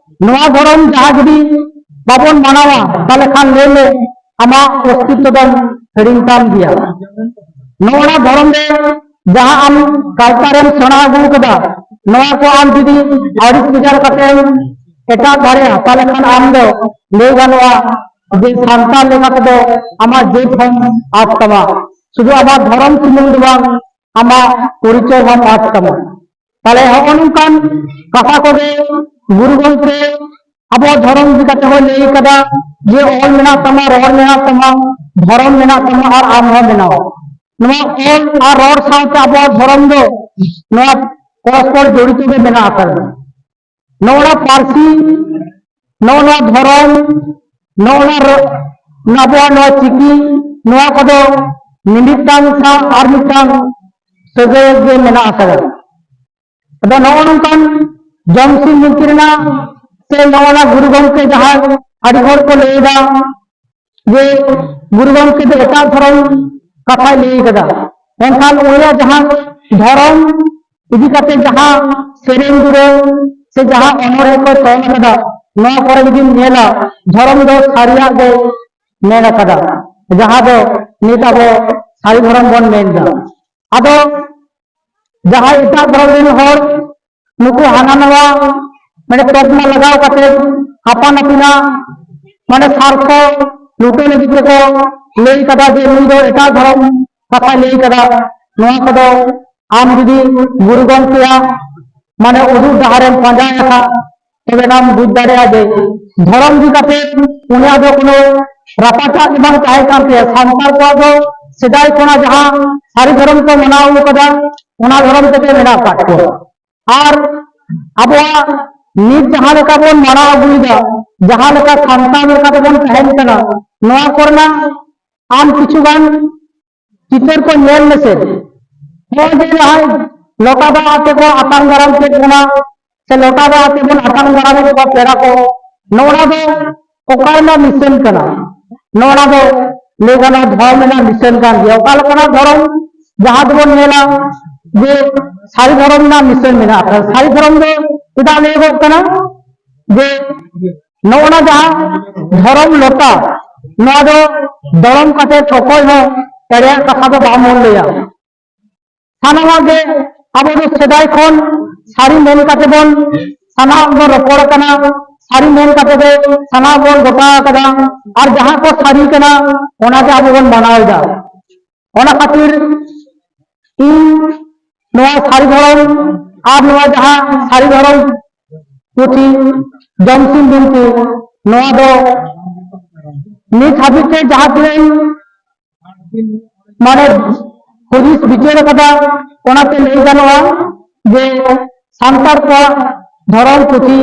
ᱱᱚᱣᱟ ᱫᱷᱚᱨᱚᱢ ᱡᱟᱦᱟᱸ ᱡᱩᱫᱤ ᱵᱟᱵᱚᱱ ᱢᱟᱱᱟᱣᱟ, ᱛᱟᱦᱚᱞᱮ ᱠᱷᱟᱱ ᱞᱟᱹᱭ ᱢᱮ ᱟᱢᱟᱜ ᱚᱥᱛᱤᱛᱛᱚ ᱫᱚᱢ ᱦᱤᱲᱤᱧ ᱛᱟᱢ ᱜᱮᱭᱟ᱾ ᱱᱚᱣᱟ ᱫᱷᱚᱨᱚᱢ ᱨᱮ ᱡᱟᱦᱟᱸ ᱟᱢ ᱠᱟᱞᱪᱟᱨ ᱮᱢ ᱥᱮᱬᱟ ᱟᱹᱜᱩ ᱠᱟᱫᱟ, ᱱᱚᱣᱟ ᱠᱚ ᱟᱢ ᱡᱩᱫᱤ ᱟᱹᱲᱤᱥ ᱵᱮᱡᱟᱨ ᱠᱟᱛᱮ ᱮᱴᱟᱜ ᱫᱷᱟᱨᱮ ᱦᱟᱛᱟᱣ ᱞᱮᱠᱷᱟᱱ ᱟᱢ ᱫᱚ ᱞᱟᱹᱭ ᱜᱟᱱᱚᱜᱼᱟ ᱡᱮ ᱥᱟᱱᱛᱟᱲ ᱞᱮᱠᱟ ᱛᱮᱫᱚ ᱟᱢᱟᱜ ᱡᱟᱹᱛ ᱦᱚᱸᱢ ᱟᱫ ᱛᱟᱢᱟ᱾ ᱥᱩᱫᱷᱩ ᱟᱢᱟᱜ ᱫᱷᱚᱨᱚᱢ ᱥᱩᱢᱩᱝ ᱫᱚ ᱵᱟᱝ, ᱟᱢᱟᱜ ᱯᱚᱨᱤᱪᱚᱭ ᱦᱚᱸᱢ ᱟᱫ ᱛᱟᱢᱟ᱾ ᱛᱟᱦᱞᱮ ᱦᱚᱸᱜᱼᱚ ᱱᱚᱝᱠᱟᱱ ᱠᱟᱛᱷᱟ ᱠᱚᱜᱮ ᱜᱩᱨᱩ ᱜᱚᱢᱠᱮ ᱟᱵᱚᱣᱟᱜ ᱫᱷᱚᱨᱚᱢ ᱤᱫᱤ ᱠᱟᱛᱮ ᱦᱚᱸ ᱞᱟᱹᱭ ᱠᱟᱫᱟ ᱡᱮ ᱚᱞ ᱢᱮᱱᱟᱜ ᱛᱟᱢᱟ, ᱨᱚᱲ ᱢᱮᱱᱟᱜ ᱛᱟᱢᱟ, ᱫᱷᱚᱨᱚᱢ ᱢᱮᱱᱟᱜ ᱛᱟᱢᱟ ᱟᱨ ᱟᱢ ᱦᱚᱸ ᱢᱮᱱᱟᱢ᱾ ᱱᱚᱣᱟ ᱚᱞ ᱟᱨ ᱨᱚᱲ ᱥᱟᱶᱛᱮ ᱟᱵᱚᱣᱟᱜ ᱫᱷᱚᱨᱚᱢ ᱫᱚ ᱱᱚᱣᱟ ᱯᱚᱨᱚᱥᱯᱚᱨ ᱡᱚᱲᱤᱛ ᱜᱮ ᱢᱮᱱᱟᱜ ᱟᱠᱟᱫᱟ᱾ ᱱᱚᱣᱟ ᱯᱟᱹᱨᱥᱤ, ᱱᱚᱣᱟ ᱫᱷᱚᱨᱚᱢ, ᱱᱚᱣᱟ ᱨᱚ-, ᱟᱵᱚᱣᱟᱜ ᱱᱚᱣᱟ ᱪᱤᱠᱤ, ᱱᱚᱣᱟ ᱠᱚᱫᱚ ᱢᱤᱢᱤᱫᱴᱟᱝ ᱥᱟᱶ ᱟᱨ ᱢᱤᱫᱴᱟᱝ ᱥᱟᱹᱜᱟᱹᱭ ᱜᱮ ᱢᱮᱱᱟᱜ ᱟᱠᱟᱫᱟ᱾ ᱟᱫᱚ ᱱᱚᱜᱼᱚ ᱱᱚᱝᱠᱟᱱ ᱡᱚᱢ ᱥᱤᱢ ᱵᱤᱱᱛᱤ ᱨᱮᱱᱟᱜ ᱥᱮ ᱱᱚᱜᱼᱚ ᱱᱟ ᱜᱩᱨᱩ ᱜᱚᱢᱠᱮ ᱡᱟᱦᱟᱸ ᱟᱹᱰᱤ ᱦᱚᱲ ᱠᱚ ᱞᱟᱹᱭ ᱮᱫᱟ ᱡᱮ ᱜᱩᱨᱩ ᱜᱚᱢᱠᱮ ᱫᱚ ᱮᱴᱟᱜ ᱫᱷᱚᱨᱚᱢ ᱠᱟᱛᱷᱟᱭ ᱞᱟᱹᱭ ᱠᱟᱫᱟ, ᱢᱮᱱᱠᱷᱟᱱ ᱩᱱᱤᱭᱟᱜ ᱡᱟᱦᱟᱸ ᱫᱷᱚᱨᱚᱢ ᱤᱫᱤ ᱠᱟᱛᱮ ᱡᱟᱦᱟᱸ ᱥᱮᱨᱮᱧ ᱫᱩᱨᱟᱹᱝ ᱥᱮ ᱡᱟᱦᱟᱸ ᱚᱱᱚᱬᱦᱮ ᱠᱚ ᱛᱚᱞ ᱠᱟᱫᱟ, ᱱᱚᱣᱟ ᱠᱚᱨᱮ ᱡᱩᱫᱤᱢ ᱧᱮᱞᱟ, ᱫᱷᱚᱨᱚᱢ ᱫᱚ ᱥᱟᱹᱨᱤᱭᱟᱜ ᱜᱮ ᱢᱮᱱ ᱟᱠᱟᱫᱟ, ᱡᱟᱦᱟᱸ ᱫᱚ ᱱᱤᱛ ᱟᱵᱚ ᱥᱟᱹᱨᱤ ᱫᱷᱚᱨᱚᱢ ᱵᱚᱱ ᱢᱮᱱ ᱮᱫᱟ᱾ ᱟᱫᱚ ᱡᱟᱦᱟᱸᱭ ᱮᱴᱟᱜ ᱫᱷᱚᱨᱚᱢ ᱨᱮᱱ ᱦᱚᱲ ᱱᱩᱠᱩ ᱦᱟᱱᱟ ᱱᱟᱣᱟ ᱢᱟᱱᱮ ᱛᱚᱠᱢᱟ ᱞᱟᱜᱟᱣ ᱠᱟᱛᱮ ᱟᱯᱟᱱ ᱟᱹᱯᱤᱱᱟᱜ ᱢᱟᱱᱮ ᱥᱟᱨᱛᱷᱚ ᱞᱩᱴᱟᱹ ᱞᱟᱹᱜᱤᱫ ᱛᱮᱠᱚ ᱞᱟᱹᱭ ᱠᱟᱫᱟ ᱡᱮ ᱱᱩᱭ ᱫᱚ ᱮᱴᱟᱜ ᱫᱷᱚᱨᱚᱢ ᱠᱟᱛᱷᱟᱭ ᱞᱟᱹᱭ ᱠᱟᱫᱟ᱾ ᱱᱚᱣᱟ ᱠᱚᱫᱚ ᱟᱢ ᱡᱩᱫᱤ ᱜᱩᱨᱩ ᱜᱚᱢᱠᱮᱭᱟᱜ ᱢᱟᱱᱮ ᱩᱫᱩᱜ ᱰᱟᱦᱟᱨᱮᱢ ᱯᱟᱸᱡᱟᱭᱟ ᱠᱷᱟᱱ, ᱛᱚᱵᱮ ᱱᱟᱢ ᱵᱩᱡᱽ ᱫᱟᱲᱮᱭᱟᱜᱼᱟ ᱡᱮ ᱫᱷᱚᱨᱚᱢ ᱤᱫᱤ ᱠᱟᱛᱮ ᱩᱱᱤᱭᱟᱜ ᱫᱚ ᱠᱳᱱᱳ ᱨᱟᱯᱟᱪᱟᱜ ᱜᱮ ᱵᱟᱝ ᱛᱟᱦᱮᱸ ᱠᱟᱱ ᱛᱟᱭᱟ᱾ ᱥᱟᱱᱛᱟᱲ ᱠᱚᱣᱟᱜ ᱫᱚ ᱥᱮᱫᱟᱭ ᱠᱷᱚᱱᱟᱜ ᱡᱟᱦᱟᱸ ᱥᱟᱹᱨᱤ ᱫᱷᱚᱨᱚᱢ ᱠᱚ ᱢᱟᱱᱟᱣ ᱟᱹᱜᱩ ᱠᱟᱫᱟ, ᱚᱱᱟ ᱫᱷᱚᱨᱚᱢ ᱛᱮᱜᱮ ᱢᱮᱱᱟᱜ ᱟᱠᱟᱫ ᱠᱚᱣᱟ᱾ ᱟᱨ ᱟᱵᱚᱣᱟᱜ ᱱᱤᱛ ᱡᱟᱦᱟᱸ ᱞᱮᱠᱟ ᱵᱚᱱ ᱢᱟᱱᱟᱣ ᱟᱹᱜᱩᱭᱮᱫᱟ, ᱡᱟᱦᱟᱸ ᱞᱮᱠᱟ ᱥᱟᱱᱛᱟᱲ ᱞᱮᱠᱟ ᱛᱮᱵᱚᱱ ᱛᱟᱦᱮᱱ ᱠᱟᱱᱟ, ᱱᱚᱣᱟ ᱠᱚᱨᱮᱱᱟᱜ ᱟᱢ ᱠᱤᱪᱷᱩ ᱜᱟᱱ ᱪᱤᱛᱟᱹᱨ ᱠᱚ ᱧᱮᱞ ᱢᱮᱥᱮ᱾ ᱱᱚᱜᱼᱚᱭ ᱡᱮ ᱡᱟᱦᱟᱸᱭ ᱞᱚᱴᱟ ᱫᱟᱜ ᱟᱛᱮ ᱠᱚ ᱟᱛᱟᱝ ᱫᱟᱨᱟᱢ ᱠᱮᱫ ᱵᱚᱱᱟ, ᱥᱮ ᱞᱚᱴᱟ ᱫᱟᱜ ᱟᱛᱮ ᱵᱚᱱ ᱟᱛᱟᱝ ᱫᱟᱨᱟᱢᱮᱫ ᱠᱚᱣᱟ ᱯᱮᱲᱟ ᱠᱚ, ᱱᱚᱜᱼᱚ ᱱᱟ ᱫᱚ ᱚᱠᱟ ᱨᱮᱱᱟᱜ ᱱᱤᱥᱟᱹᱱ ᱠᱟᱱᱟ? ᱱᱚᱜᱼᱚ ᱱᱟ ᱫᱚ ᱞᱟᱹᱭ ᱜᱟᱱᱚᱜᱼᱟ ᱫᱷᱚᱨᱚᱢ ᱨᱮᱱᱟᱜ ᱱᱤᱥᱟᱹᱱ ᱠᱟᱱ ᱜᱮᱭᱟ᱾ ᱚᱠᱟ ᱞᱮᱠᱟᱱᱟᱜ ᱫᱷᱚᱨᱚᱢ? ᱡᱟᱦᱟᱸ ᱫᱚᱵᱚᱱ ᱧᱮᱞᱟ ᱡᱮ ᱥᱟᱹᱨᱤ ᱫᱷᱚᱨᱚᱢ ᱨᱮᱱᱟᱜ ᱱᱤᱥᱟᱹᱱ ᱢᱮᱱᱟᱜ ᱟᱠᱟᱫᱟ᱾ ᱥᱟᱹᱨᱤ ᱫᱷᱚᱨᱚᱢ ᱫᱚ ᱪᱮᱫᱟᱜ ᱞᱟᱹᱭᱚᱜᱚᱜ ᱠᱟᱱᱟ? ᱡᱮ ᱱᱚᱜᱼᱚ ᱱᱟ ᱡᱟᱦᱟᱸ ᱫᱷᱚᱨᱚᱢ ᱞᱚᱴᱟ, ᱱᱚᱣᱟ ᱫᱚ ᱫᱚᱲᱚᱢ ᱠᱟᱛᱮ ᱚᱠᱚᱭ ᱦᱚᱸ ᱮᱲᱮᱭᱟᱜ ᱠᱟᱛᱷᱟ ᱫᱚ ᱵᱟᱵᱚᱱ ᱞᱟᱹᱭᱟ᱾ ᱥᱟᱱᱟᱢᱟᱜ ᱜᱮ ᱟᱵᱚ ᱫᱚ ᱥᱮᱫᱟᱭ ᱠᱷᱚᱱ ᱥᱟᱹᱨᱤ ᱢᱮᱱ ᱠᱟᱛᱮ ᱵᱚᱱ ᱥᱟᱱᱟᱢ ᱵᱚᱱ ᱨᱚᱯᱚᱲ ᱠᱟᱱᱟ, ᱥᱟᱹᱨᱤ ᱢᱮᱱ ᱠᱟᱛᱮ ᱜᱮ ᱥᱟᱱᱟᱢ ᱵᱚᱱ ᱜᱚᱴᱟ ᱟᱠᱟᱫᱟ᱾ ᱟᱨ ᱡᱟᱦᱟᱸ ᱠᱚ ᱥᱟᱹᱨᱤ ᱠᱟᱱᱟ, ᱚᱱᱟ ᱜᱮ ᱟᱵᱚ ᱵᱚᱱ ᱢᱟᱱᱟᱣ ᱮᱫᱟ᱾ ᱚᱱᱟ ᱠᱷᱟᱹᱛᱤᱨ ᱤᱧ ᱱᱚᱣᱟ ᱥᱟᱹᱨᱤ ᱫᱷᱚᱨᱚᱢ ᱟᱨ ᱱᱚᱣᱟ ᱡᱟᱦᱟᱸ ᱥᱟᱹᱨᱤ ᱫᱷᱚᱨᱚᱢ ᱯᱩᱛᱷᱤ ᱡᱚᱢᱥᱤᱢ ᱵᱤᱱᱛᱤ, ᱱᱚᱣᱟ ᱫᱚ ᱱᱤᱛ ᱦᱟᱹᱵᱤᱡ ᱛᱮ ᱡᱟᱦᱟᱸ ᱛᱤᱱᱟᱹᱜ ᱤᱧ ᱢᱟᱱᱮ ᱦᱩᱫᱤᱥ ᱵᱤᱪᱟᱹᱨ ᱟᱠᱟᱫᱟ, ᱚᱱᱟᱛᱮ ᱞᱟᱹᱭ ᱜᱟᱱᱚᱜᱼᱟ ᱡᱮ ᱥᱟᱱᱛᱟᱲ ᱠᱚᱣᱟᱜ ᱫᱷᱚᱨᱚᱢ ᱯᱩᱛᱷᱤ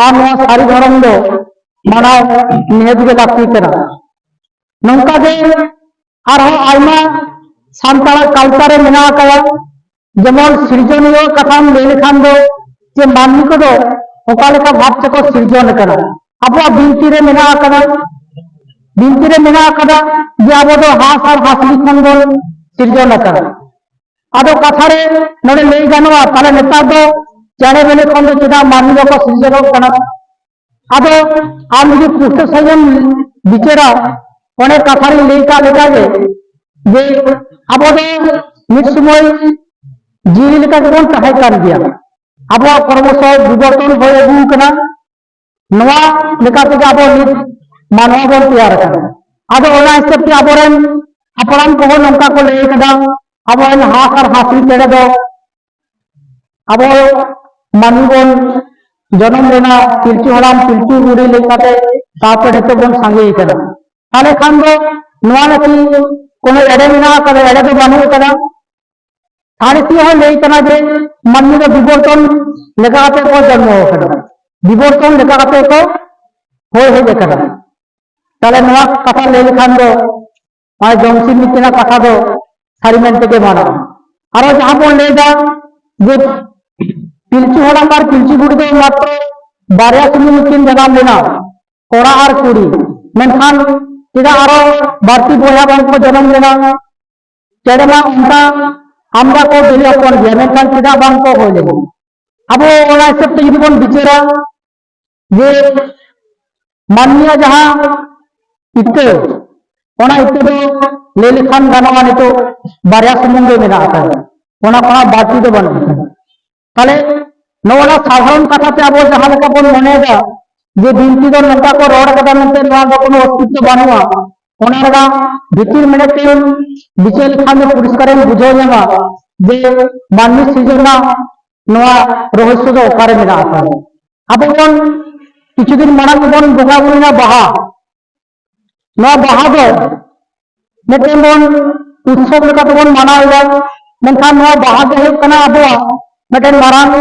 ᱟᱨ ᱱᱚᱣᱟ ᱥᱟᱹᱨᱤ ᱫᱷᱚᱨᱚᱢ ᱫᱚ ᱢᱟᱱᱟᱣ ᱱᱤᱦᱟᱹᱛ ᱜᱮ ᱞᱟᱹᱠᱛᱤ ᱠᱟᱱᱟ᱾ ᱱᱚᱝᱠᱟ ᱜᱮ ᱟᱨᱦᱚᱸ ᱟᱭᱢᱟ ᱥᱟᱱᱛᱟᱲᱟᱜ ᱠᱟᱞᱪᱟᱨ ᱨᱮ ᱢᱮᱱᱟᱜ ᱟᱠᱟᱫᱟ᱾ ᱡᱮᱢᱚᱱ ᱥᱤᱨᱡᱚᱱᱤᱭᱟᱹ ᱠᱟᱛᱷᱟᱢ ᱞᱟᱹᱭ ᱞᱮᱠᱷᱟᱱ ᱫᱚ, ᱡᱮ ᱢᱟᱹᱱᱢᱤ ᱠᱚᱫᱚ ᱚᱠᱟ ᱞᱮᱠᱟ ᱵᱷᱟᱵᱽ ᱛᱮᱠᱚ ᱥᱤᱨᱡᱚᱱ ᱟᱠᱟᱱᱟ, ᱟᱵᱚᱣᱟᱜ ᱵᱤᱱᱛᱤ ᱨᱮ ᱢᱮᱱᱟᱜ ᱟᱠᱟᱫᱟ᱾ ᱵᱤᱱᱛᱤ ᱨᱮ ᱢᱮᱱᱟᱜ ᱟᱠᱟᱫᱟ ᱡᱮ ᱟᱵᱚ ᱫᱚ ᱦᱟᱸᱥ ᱟᱨ ᱦᱟᱸᱥᱞᱤ ᱠᱷᱚᱱ ᱵᱚᱱ ᱥᱤᱨᱡᱚᱱ ᱟᱠᱟᱱᱟ᱾ ᱟᱫᱚ ᱠᱟᱛᱷᱟ ᱨᱮ ᱱᱚᱰᱮ ᱞᱟᱹᱭ ᱜᱟᱱᱚᱜᱼᱟ, ᱛᱟᱦᱞᱮ ᱱᱮᱛᱟᱨ ᱫᱚ ᱪᱮᱬᱮ ᱵᱮᱞᱮ ᱠᱷᱚᱱ ᱫᱚ ᱪᱮᱫᱟᱜ ᱢᱟᱹᱱᱢᱤ ᱫᱚᱠᱚ ᱥᱤᱨᱡᱚᱱᱚᱜ ᱠᱟᱱᱟ? ᱟᱫᱚ ᱟᱢ ᱡᱩᱫᱤ ᱯᱩᱥᱴᱟᱹ ᱥᱟᱺᱦᱤᱡ ᱮᱢ ᱵᱤᱪᱟᱹᱨᱟ, ᱚᱱᱮ ᱠᱟᱛᱷᱟ ᱨᱤᱧ ᱞᱟᱹᱭ ᱠᱟᱜ ᱞᱮᱠᱟ ᱜᱮ, ᱡᱮ ᱟᱵᱚ ᱫᱚ ᱢᱤᱫ ᱥᱚᱢᱚᱭ ᱡᱤᱣᱤ ᱞᱮᱠᱟ ᱜᱮᱵᱚᱱ ᱛᱟᱦᱮᱸ ᱠᱟᱱ ᱜᱮᱭᱟ᱾ ᱟᱵᱚᱣᱟᱜ ᱠᱚᱨᱢᱚ ᱥᱚᱦᱚᱡ ᱵᱤᱵᱚᱨᱛᱚᱱ ᱦᱩᱭ ᱟᱹᱜᱩ ᱠᱟᱱᱟ᱾ ᱱᱚᱣᱟ ᱞᱮᱠᱟ ᱛᱮᱜᱮ ᱟᱵᱚ ᱱᱤᱛ ᱢᱟᱱᱣᱟ ᱵᱚᱱ ᱛᱮᱭᱟᱨ ᱟᱠᱟᱱᱟ᱾ ᱟᱫᱚ ᱚᱱᱟ ᱦᱤᱥᱟᱹᱵ ᱛᱮ ᱟᱵᱚᱨᱮᱱ ᱦᱟᱯᱲᱟᱢ ᱠᱚᱦᱚᱸ ᱱᱚᱝᱠᱟ ᱠᱚ ᱞᱟᱹᱭ ᱠᱟᱫᱟ, ᱟᱵᱚᱨᱮᱱ ᱦᱟᱸᱥ ᱟᱨ ᱦᱟᱸᱥᱞᱤ ᱪᱮᱬᱮ ᱫᱚ ᱟᱵᱚ ᱢᱟᱹᱱᱢᱤ ᱵᱚᱱ ᱡᱚᱱᱚᱢ ᱞᱮᱱᱟ ᱯᱤᱞᱪᱩ ᱦᱟᱲᱟᱢ ᱯᱤᱞᱪᱩ ᱵᱩᱲᱦᱤ ᱞᱮᱠᱟᱛᱮ, ᱛᱟᱨᱯᱚᱨ ᱱᱤᱛᱚᱜ ᱵᱚᱱ ᱥᱟᱸᱜᱮ ᱟᱠᱟᱱᱟ᱾ ᱛᱟᱦᱞᱮ ᱠᱷᱟᱱ ᱫᱚ ᱱᱚᱣᱟ ᱨᱮ ᱠᱤ ᱠᱳᱱᱳ ᱮᱲᱮ ᱢᱮᱱᱟᱜ ᱟᱠᱟᱫᱟ? ᱮᱲᱮ ᱫᱚ ᱵᱟᱹᱱᱩᱜ ᱟᱠᱟᱫᱟ᱾ ᱥᱟᱬᱮᱥᱤᱭᱟᱹ ᱦᱚᱸ ᱞᱟᱹᱭ ᱠᱟᱱᱟ ᱡᱮ ᱢᱟᱹᱱᱢᱤ ᱫᱚ ᱵᱤᱵᱚᱨᱛᱚᱱ ᱞᱮᱠᱟ ᱠᱟᱛᱮ ᱠᱚ ᱡᱚᱱᱢᱚ ᱟᱠᱟᱱᱟ, ᱵᱤᱵᱚᱨᱛᱚᱱ ᱞᱮᱠᱟ ᱠᱟᱛᱮ ᱠᱚ ᱦᱩᱭ ᱦᱮᱡ ᱟᱠᱟᱱᱟ᱾ ᱛᱟᱦᱞᱮ ᱱᱚᱣᱟ ᱠᱟᱛᱷᱟ ᱞᱟᱹᱭ ᱞᱮᱠᱷᱟᱱ ᱫᱚ ᱱᱚᱣᱟ ᱡᱚᱢᱥᱤᱢ ᱵᱤᱱᱛᱤ ᱨᱮᱱᱟᱜ ᱠᱟᱛᱷᱟ ᱫᱚ ᱥᱟᱹᱨᱤ ᱢᱮᱱ ᱛᱮᱜᱮ ᱢᱟᱱᱟᱜᱼᱟ᱾ ᱟᱨᱚ ᱡᱟᱦᱟᱸ ᱵᱚᱱ ᱞᱟᱹᱭ ᱮᱫᱟ ᱡᱮ ᱯᱤᱞᱪᱩ ᱦᱟᱲᱟᱢ ᱟᱨ ᱯᱤᱞᱪᱩ ᱵᱩᱲᱦᱤ ᱫᱚ ᱢᱟᱛᱨᱚ ᱵᱟᱨᱭᱟ ᱥᱩᱢᱩᱝ ᱠᱤᱱ ᱡᱟᱱᱟᱢ ᱞᱮᱱᱟ, ᱠᱚᱲᱟ ᱟᱨ ᱠᱩᱲᱤ, ᱢᱮᱱᱠᱷᱟᱱ ᱪᱮᱫᱟᱜ ᱟᱨᱚ ᱵᱟᱹᱲᱛᱤ ᱵᱚᱭᱦᱟ ᱵᱟᱝ ᱠᱚ ᱡᱚᱱᱚᱢ ᱞᱮᱱᱟ? ᱪᱮᱬᱮ ᱢᱟ ᱚᱱᱠᱟ ᱟᱢᱫᱟ ᱠᱚ ᱵᱤᱞᱤ ᱦᱚᱯᱚᱱ ᱜᱮᱭᱟ, ᱢᱮᱱᱠᱷᱟᱱ ᱪᱮᱫᱟᱜ ᱵᱟᱝ ᱠᱚ ᱦᱩᱭ ᱞᱮᱱᱟ? ᱟᱵᱚ ᱚᱱᱟ ᱦᱤᱥᱟᱹᱵ ᱛᱮ ᱡᱩᱫᱤ ᱵᱚᱱ ᱵᱤᱪᱟᱹᱨᱟ ᱡᱮ ᱢᱟᱹᱱᱢᱤᱭᱟᱜ ᱡᱟᱦᱟᱸ ᱤᱛᱟᱹ, ᱚᱱᱟ ᱤᱛᱟᱹ ᱫᱚ ᱞᱟᱹᱭ ᱞᱮᱠᱷᱟᱱ ᱜᱟᱱᱚᱜᱼᱟ ᱱᱤᱛᱚᱜ ᱵᱟᱨᱭᱟ ᱥᱩᱢᱩᱝ ᱜᱮ ᱢᱮᱱᱟᱜ ᱟᱠᱟᱫᱟ, ᱚᱱᱟ ᱠᱷᱚᱱᱟᱜ ᱵᱟᱹᱲᱛᱤ ᱫᱚ ᱵᱟᱹᱱᱩᱜ ᱟᱠᱟᱫᱟ᱾ ᱛᱟᱦᱞᱮ ᱱᱚᱣᱟ ᱥᱟᱫᱷᱟᱨᱚᱱ ᱠᱟᱛᱷᱟ ᱛᱮ ᱟᱵᱚ ᱡᱟᱦᱟᱸ ᱞᱮᱠᱟ ᱵᱚᱱ ᱢᱚᱱᱮᱭᱮᱫᱟ ᱡᱮ ᱵᱤᱱᱛᱤ ᱫᱚ ᱱᱚᱝᱠᱟ ᱠᱚ ᱨᱚᱲ ᱠᱟᱫᱟ ᱢᱮᱱᱛᱮ ᱱᱚᱣᱟ ᱫᱚ ᱠᱳᱱᱳ ᱚᱥᱛᱤᱛᱛᱚ ᱵᱟᱹᱱᱩᱜᱼᱟ, ᱚᱱᱟ ᱨᱮᱱᱟᱜ ᱵᱷᱤᱛᱤᱨ ᱢᱮᱱᱮᱫ ᱛᱮ ᱵᱤᱪᱟᱹᱨ ᱞᱮᱠᱷᱟᱱ ᱫᱚ ᱯᱚᱨᱤᱥᱠᱟᱨ ᱮᱢ ᱵᱩᱡᱷᱟᱹᱣ ᱧᱟᱢᱟ ᱡᱮ ᱢᱟᱹᱱᱢᱤ ᱥᱤᱨᱡᱚᱱ ᱨᱮᱱᱟᱜ ᱱᱚᱣᱟ ᱨᱚᱦᱚᱥᱭᱚ ᱫᱚ ᱚᱠᱟᱨᱮ ᱢᱮᱱᱟᱜ ᱟᱠᱟᱫᱟ᱾ ᱟᱵᱚ ᱵᱚᱱ ᱠᱤᱪᱷᱩ ᱫᱤᱱ ᱢᱟᱲᱟᱝ ᱵᱚᱱ ᱵᱚᱸᱜᱟ ᱵᱩᱨᱩᱭᱮᱱᱟ ᱵᱟᱦᱟ, ᱱᱚᱣᱟ ᱵᱟᱦᱟ ᱫᱚ ᱢᱤᱫᱴᱮᱱ ᱵᱚᱱ ᱩᱛᱥᱚᱵ ᱞᱮᱠᱟ ᱛᱮᱵᱚᱱ ᱢᱟᱱᱟᱣ ᱮᱫᱟ, ᱢᱮᱱᱠᱷᱟᱱ ᱱᱚᱣᱟ ᱵᱟᱦᱟ ᱫᱚ ᱦᱩᱭᱩᱜ ᱠᱟᱱᱟ ᱟᱵᱚᱣᱟᱜ ᱢᱤᱫᱴᱮᱱ ᱢᱟᱨᱟᱝ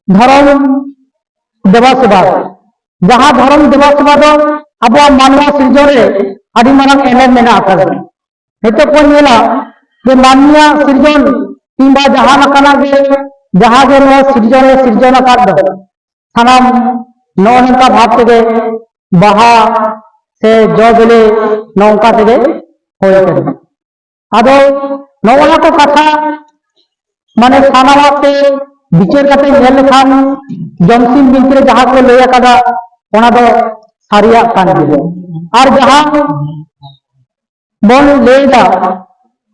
ᱫᱷᱚᱨᱚᱢ ᱫᱮᱵᱟ ᱥᱮᱵᱟ, ᱡᱟᱦᱟᱸ ᱫᱷᱚᱨᱚᱢ ᱫᱮᱵᱟ ᱥᱮᱵᱟ ᱫᱚ ᱟᱵᱚᱣᱟᱜ ᱢᱟᱱᱣᱟ ᱥᱤᱨᱡᱚᱱ ᱨᱮ ᱟᱹᱰᱤ ᱢᱟᱨᱟᱝ ᱮᱱᱮᱢ ᱢᱮᱱᱟᱜ ᱟᱠᱟᱫᱟ᱾ ᱱᱤᱛᱚᱜ ᱵᱚᱱ ᱧᱮᱞᱟ ᱡᱮ ᱢᱟᱹᱱᱢᱤᱭᱟᱜ ᱥᱤᱨᱡᱚᱱ ᱠᱤᱝᱵᱟ ᱡᱟᱦᱟᱸ ᱞᱮᱠᱟᱱᱟᱜ ᱜᱮ, ᱡᱟᱦᱟᱸ ᱜᱮ ᱱᱚᱣᱟ ᱥᱤᱨᱡᱚᱱ ᱮ ᱥᱤᱨᱡᱚᱱ ᱟᱠᱟᱫ ᱫᱚ, ᱥᱟᱱᱟᱢ ᱱᱚᱜᱼᱚ ᱱᱚᱝᱠᱟ ᱵᱷᱟᱵᱽ ᱛᱮᱜᱮ ᱵᱟᱦᱟ ᱥᱮ ᱡᱚ ᱵᱤᱞᱤ ᱱᱚᱝᱠᱟ ᱛᱮᱜᱮ ᱦᱩᱭ ᱟᱠᱟᱱᱟ᱾ ᱟᱫᱚ ᱱᱚᱜᱼᱚ ᱱᱟ ᱠᱚ ᱠᱟᱛᱷᱟ ᱢᱟᱱᱮ ᱥᱟᱱᱟᱢᱟᱜ ᱛᱮ ᱵᱤᱪᱟᱹᱨ ᱠᱟᱛᱮ ᱧᱮᱞ ᱞᱮᱠᱷᱟᱱ ᱡᱚᱢᱥᱤᱢ ᱵᱤᱱᱛᱤ ᱨᱮ ᱡᱟᱦᱟᱸ ᱠᱚ ᱞᱟᱹᱭ ᱟᱠᱟᱫᱟ, ᱚᱱᱟ ᱫᱚ ᱥᱟᱹᱨᱤᱭᱟᱜ ᱠᱟᱱ ᱜᱮᱭᱟ᱾ ᱟᱨ ᱡᱟᱦᱟᱸ ᱵᱚᱱ ᱞᱟᱹᱭ ᱮᱫᱟ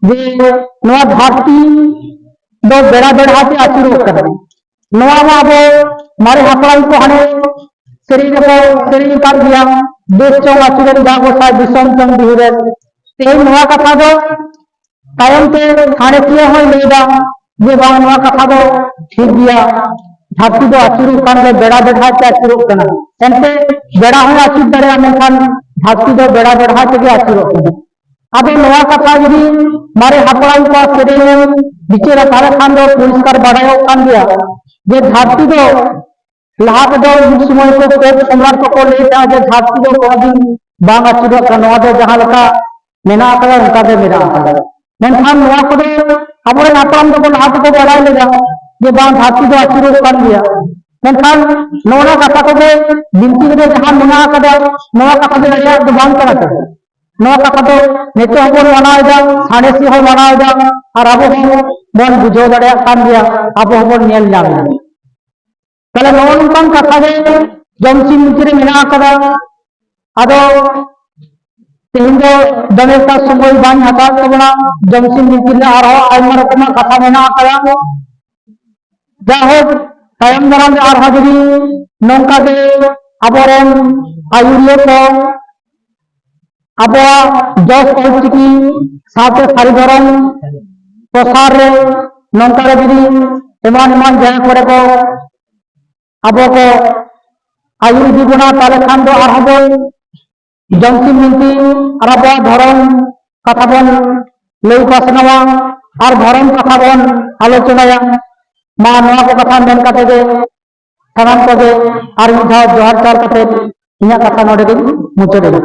ᱡᱮ ᱱᱚᱣᱟ ᱫᱷᱟᱹᱨᱛᱤ ᱫᱚ ᱵᱮᱲᱟ ᱵᱮᱲᱦᱟ ᱛᱮ ᱟᱹᱪᱩᱨᱚᱜ ᱠᱟᱱᱟ, ᱱᱚᱣᱟ ᱢᱟ ᱟᱵᱚ ᱢᱟᱨᱮ ᱦᱟᱯᱲᱟᱢ ᱠᱚ ᱦᱟᱱᱮ ᱥᱮᱨᱮᱧ ᱨᱮᱠᱚ ᱥᱮᱨᱮᱧ ᱟᱠᱟᱫ ᱜᱮᱭᱟ, "ᱫᱮᱥ ᱪᱚᱝ ᱟᱹᱪᱩᱨᱮᱱ ᱡᱟ ᱜᱚᱸᱥᱟᱭ, ᱫᱤᱥᱚᱢ ᱪᱚᱝ ᱵᱤᱦᱩᱨᱮᱱ᱾" ᱛᱮᱦᱮᱧ ᱱᱚᱣᱟ ᱠᱟᱛᱷᱟ ᱫᱚ ᱛᱟᱭᱚᱢ ᱛᱮ ᱥᱟᱬᱮᱥᱤᱭᱟᱹ ᱦᱚᱸᱭ ᱞᱟᱹᱭ ᱮᱫᱟ ᱡᱮ ᱵᱟᱝ, ᱱᱚᱣᱟ ᱠᱟᱛᱷᱟ ᱫᱚ ᱴᱷᱤᱠ ᱜᱮᱭᱟ, ᱫᱷᱟᱹᱨᱛᱤ ᱫᱚ ᱟᱹᱪᱩᱨᱚᱜ ᱠᱟᱱ ᱜᱮ, ᱵᱮᱲᱟ ᱵᱮᱲᱦᱟ ᱛᱮ ᱟᱹᱪᱩᱨᱚᱜ ᱠᱟᱱᱟ᱾ ᱮᱱᱛᱮ ᱵᱮᱲᱟ ᱦᱚᱸᱭ ᱟᱹᱪᱩᱨ ᱫᱟᱲᱮᱭᱟᱜᱼᱟ, ᱢᱮᱱᱠᱷᱟᱱ ᱫᱷᱟᱹᱨᱛᱤ ᱫᱚ ᱵᱮᱲᱟ ᱵᱮᱲᱦᱟ ᱛᱮᱜᱮ ᱟᱹᱪᱩᱨᱚᱜ ᱠᱟᱱᱟ᱾ ᱟᱫᱚ ᱱᱚᱣᱟ ᱠᱟᱛᱷᱟ ᱡᱩᱫᱤ ᱢᱟᱨᱮ ᱦᱟᱯᱲᱟᱢ ᱠᱚᱣᱟᱜ ᱥᱮᱨᱮᱧ ᱮᱢ ᱵᱤᱪᱟᱹᱨᱟ, ᱛᱟᱦᱞᱮ ᱠᱷᱟᱱ ᱫᱚ ᱯᱚᱨᱤᱥᱠᱟᱨ ᱵᱟᱰᱟᱭᱚᱜ ᱠᱟᱱ ᱜᱮᱭᱟ ᱡᱮ ᱫᱷᱟᱹᱨᱛᱤ ᱫᱚ ᱞᱟᱦᱟ ᱛᱮᱫᱚ ᱢᱤᱫ ᱥᱚᱢᱚᱭ ᱠᱚ ᱯᱳᱯ ᱥᱚᱢᱨᱟᱴ ᱠᱚᱠᱚ ᱞᱟᱹᱭ ᱛᱟᱦᱮᱸᱫ ᱡᱮ ᱫᱷᱟᱹᱨᱛᱤ ᱫᱚ ᱠᱳᱱᱳ ᱫᱤᱱ ᱵᱟᱝ ᱟᱹᱪᱩᱨᱚᱜ ᱠᱟᱱᱟ, ᱱᱚᱣᱟ ᱫᱚ ᱡᱟᱦᱟᱸ ᱞᱮᱠᱟ ᱢᱮᱱᱟᱜ ᱟᱠᱟᱫᱟ ᱚᱱᱠᱟ ᱜᱮ ᱢᱮᱱᱟᱜ ᱟᱠᱟᱫᱟ᱾ ᱢᱮᱱᱠᱷᱟᱱ ᱱᱚᱣᱟ ᱠᱚᱫᱚ ᱟᱵᱚᱨᱮᱱ ᱦᱟᱯᱲᱟᱢ ᱫᱚᱠᱚ ᱞᱟᱦᱟ ᱛᱮᱠᱚ ᱵᱟᱲᱟᱭ ᱞᱮᱫᱟ ᱡᱮ ᱵᱟᱝ, ᱫᱷᱟᱹᱨᱛᱤ ᱫᱚ ᱟᱹᱪᱩᱨᱚᱜ ᱠᱟᱱ ᱜᱮᱭᱟ᱾ ᱢᱮᱱᱠᱷᱟᱱ ᱱᱚᱣᱟ ᱠᱟᱛᱷᱟ ᱠᱚᱜᱮ ᱵᱤᱱᱛᱤ ᱨᱮ ᱡᱟᱦᱟᱸ ᱢᱮᱱᱟᱜ ᱟᱠᱟᱫᱟ, ᱱᱚᱣᱟ ᱠᱟᱛᱷᱟ ᱫᱚ ᱮᱲᱮᱭᱟᱜ ᱫᱚ ᱵᱟᱝ ᱠᱟᱱᱟ ᱛᱚ᱾ ᱱᱚᱣᱟ ᱠᱟᱛᱷᱟ ᱫᱚ ᱱᱤᱛᱚᱜ ᱦᱚᱸᱵᱚᱱ ᱢᱟᱱᱟᱣ ᱮᱫᱟ, ᱥᱟᱬᱮᱥᱤᱭᱟᱹ ᱦᱚᱸ ᱢᱟᱱᱟᱣ ᱮᱫᱟ, ᱟᱨ ᱟᱵᱚ ᱦᱚᱸ ᱵᱚᱱ ᱵᱩᱡᱷᱟᱹᱣ ᱫᱟᱲᱮᱭᱟᱜ ᱠᱟᱱ ᱜᱮᱭᱟ, ᱟᱵᱚ ᱦᱚᱸᱵᱚᱱ ᱧᱮᱞ ᱧᱟᱢ ᱮᱫᱟ᱾ ᱛᱟᱦᱞᱮ ᱱᱚᱜᱼᱚ ᱱᱚᱝᱠᱟᱱ ᱠᱟᱛᱷᱟ ᱜᱮ ᱡᱚᱢᱥᱤᱢ ᱵᱤᱱᱛᱤ ᱨᱮ ᱢᱮᱱᱟᱜ ᱟᱠᱟᱫᱟ᱾ ᱟᱫᱚ ᱛᱮᱦᱮᱧ ᱫᱚ ᱫᱚᱢᱮ ᱮᱠᱴᱟ ᱥᱚᱢᱚᱭ ᱵᱟᱹᱧ ᱦᱟᱛᱟᱣ ᱛᱟᱵᱚᱱᱟ, ᱡᱚᱢᱥᱤᱢ ᱵᱤᱱᱛᱤ ᱨᱮ ᱟᱨᱦᱚᱸ ᱟᱭᱢᱟ ᱨᱚᱠᱚᱢᱟᱜ ᱠᱟᱛᱷᱟ ᱢᱮᱱᱟᱜ ᱟᱠᱟᱫᱟ᱾ ᱡᱟᱭᱦᱳᱠ, ᱛᱟᱭᱚᱢ ᱫᱟᱨᱟᱢ ᱨᱮ ᱟᱨᱦᱚᱸ ᱡᱩᱫᱤ ᱱᱚᱝᱠᱟ ᱜᱮ ᱟᱵᱚᱨᱮᱱ ᱟᱹᱭᱩᱨᱤᱭᱟᱹ ᱠᱚ ᱟᱵᱚᱣᱟᱜ ᱡᱚᱥ ᱚᱞᱪᱤᱠᱤ ᱥᱟᱶᱛᱮ ᱥᱟᱹᱨᱤ ᱫᱷᱚᱨᱚᱢ ᱯᱨᱚᱥᱟᱨ ᱨᱮ ᱱᱚᱝᱠᱟ ᱜᱮ ᱡᱩᱫᱤ ᱮᱢᱟᱱ ᱮᱢᱟᱱ ᱡᱟᱭᱜᱟ ᱠᱚᱨᱮ ᱠᱚ ᱟᱵᱚ ᱠᱚ ᱟᱹᱭᱩᱨ ᱤᱫᱤ ᱵᱚᱱᱟ, ᱛᱟᱦᱞᱮ ᱠᱷᱟᱱ ᱫᱚ ᱟᱨᱦᱚᱸ ᱵᱚᱱ ᱡᱚᱢᱥᱤᱢ ᱵᱤᱱᱛᱤ ᱟᱨ ᱟᱵᱚᱣᱟᱜ ᱫᱷᱚᱨᱚᱢ ᱠᱟᱛᱷᱟ ᱵᱚᱱ ᱞᱟᱹᱭ ᱯᱟᱥᱱᱟᱣᱟ ᱟᱨ ᱫᱷᱚᱨᱚᱢ ᱠᱟᱛᱷᱟ ᱵᱚᱱ ᱟᱞᱳᱪᱚᱱᱟᱭᱟ᱾ ᱢᱟ ᱱᱚᱣᱟ ᱠᱚ ᱠᱟᱛᱷᱟ ᱢᱮᱱ ᱠᱟᱛᱮ ᱜᱮ ᱥᱟᱱᱟᱢ ᱠᱚᱜᱮ ᱟᱨ ᱢᱤᱫ ᱫᱷᱟᱣ ᱡᱚᱦᱟᱨ ᱡᱚᱦᱟᱨ ᱠᱟᱛᱮ ᱤᱧᱟᱹᱜ ᱠᱟᱛᱷᱟ ᱱᱚᱰᱮ ᱜᱮᱧ ᱢᱩᱪᱟᱹᱫ ᱮᱫᱟ᱾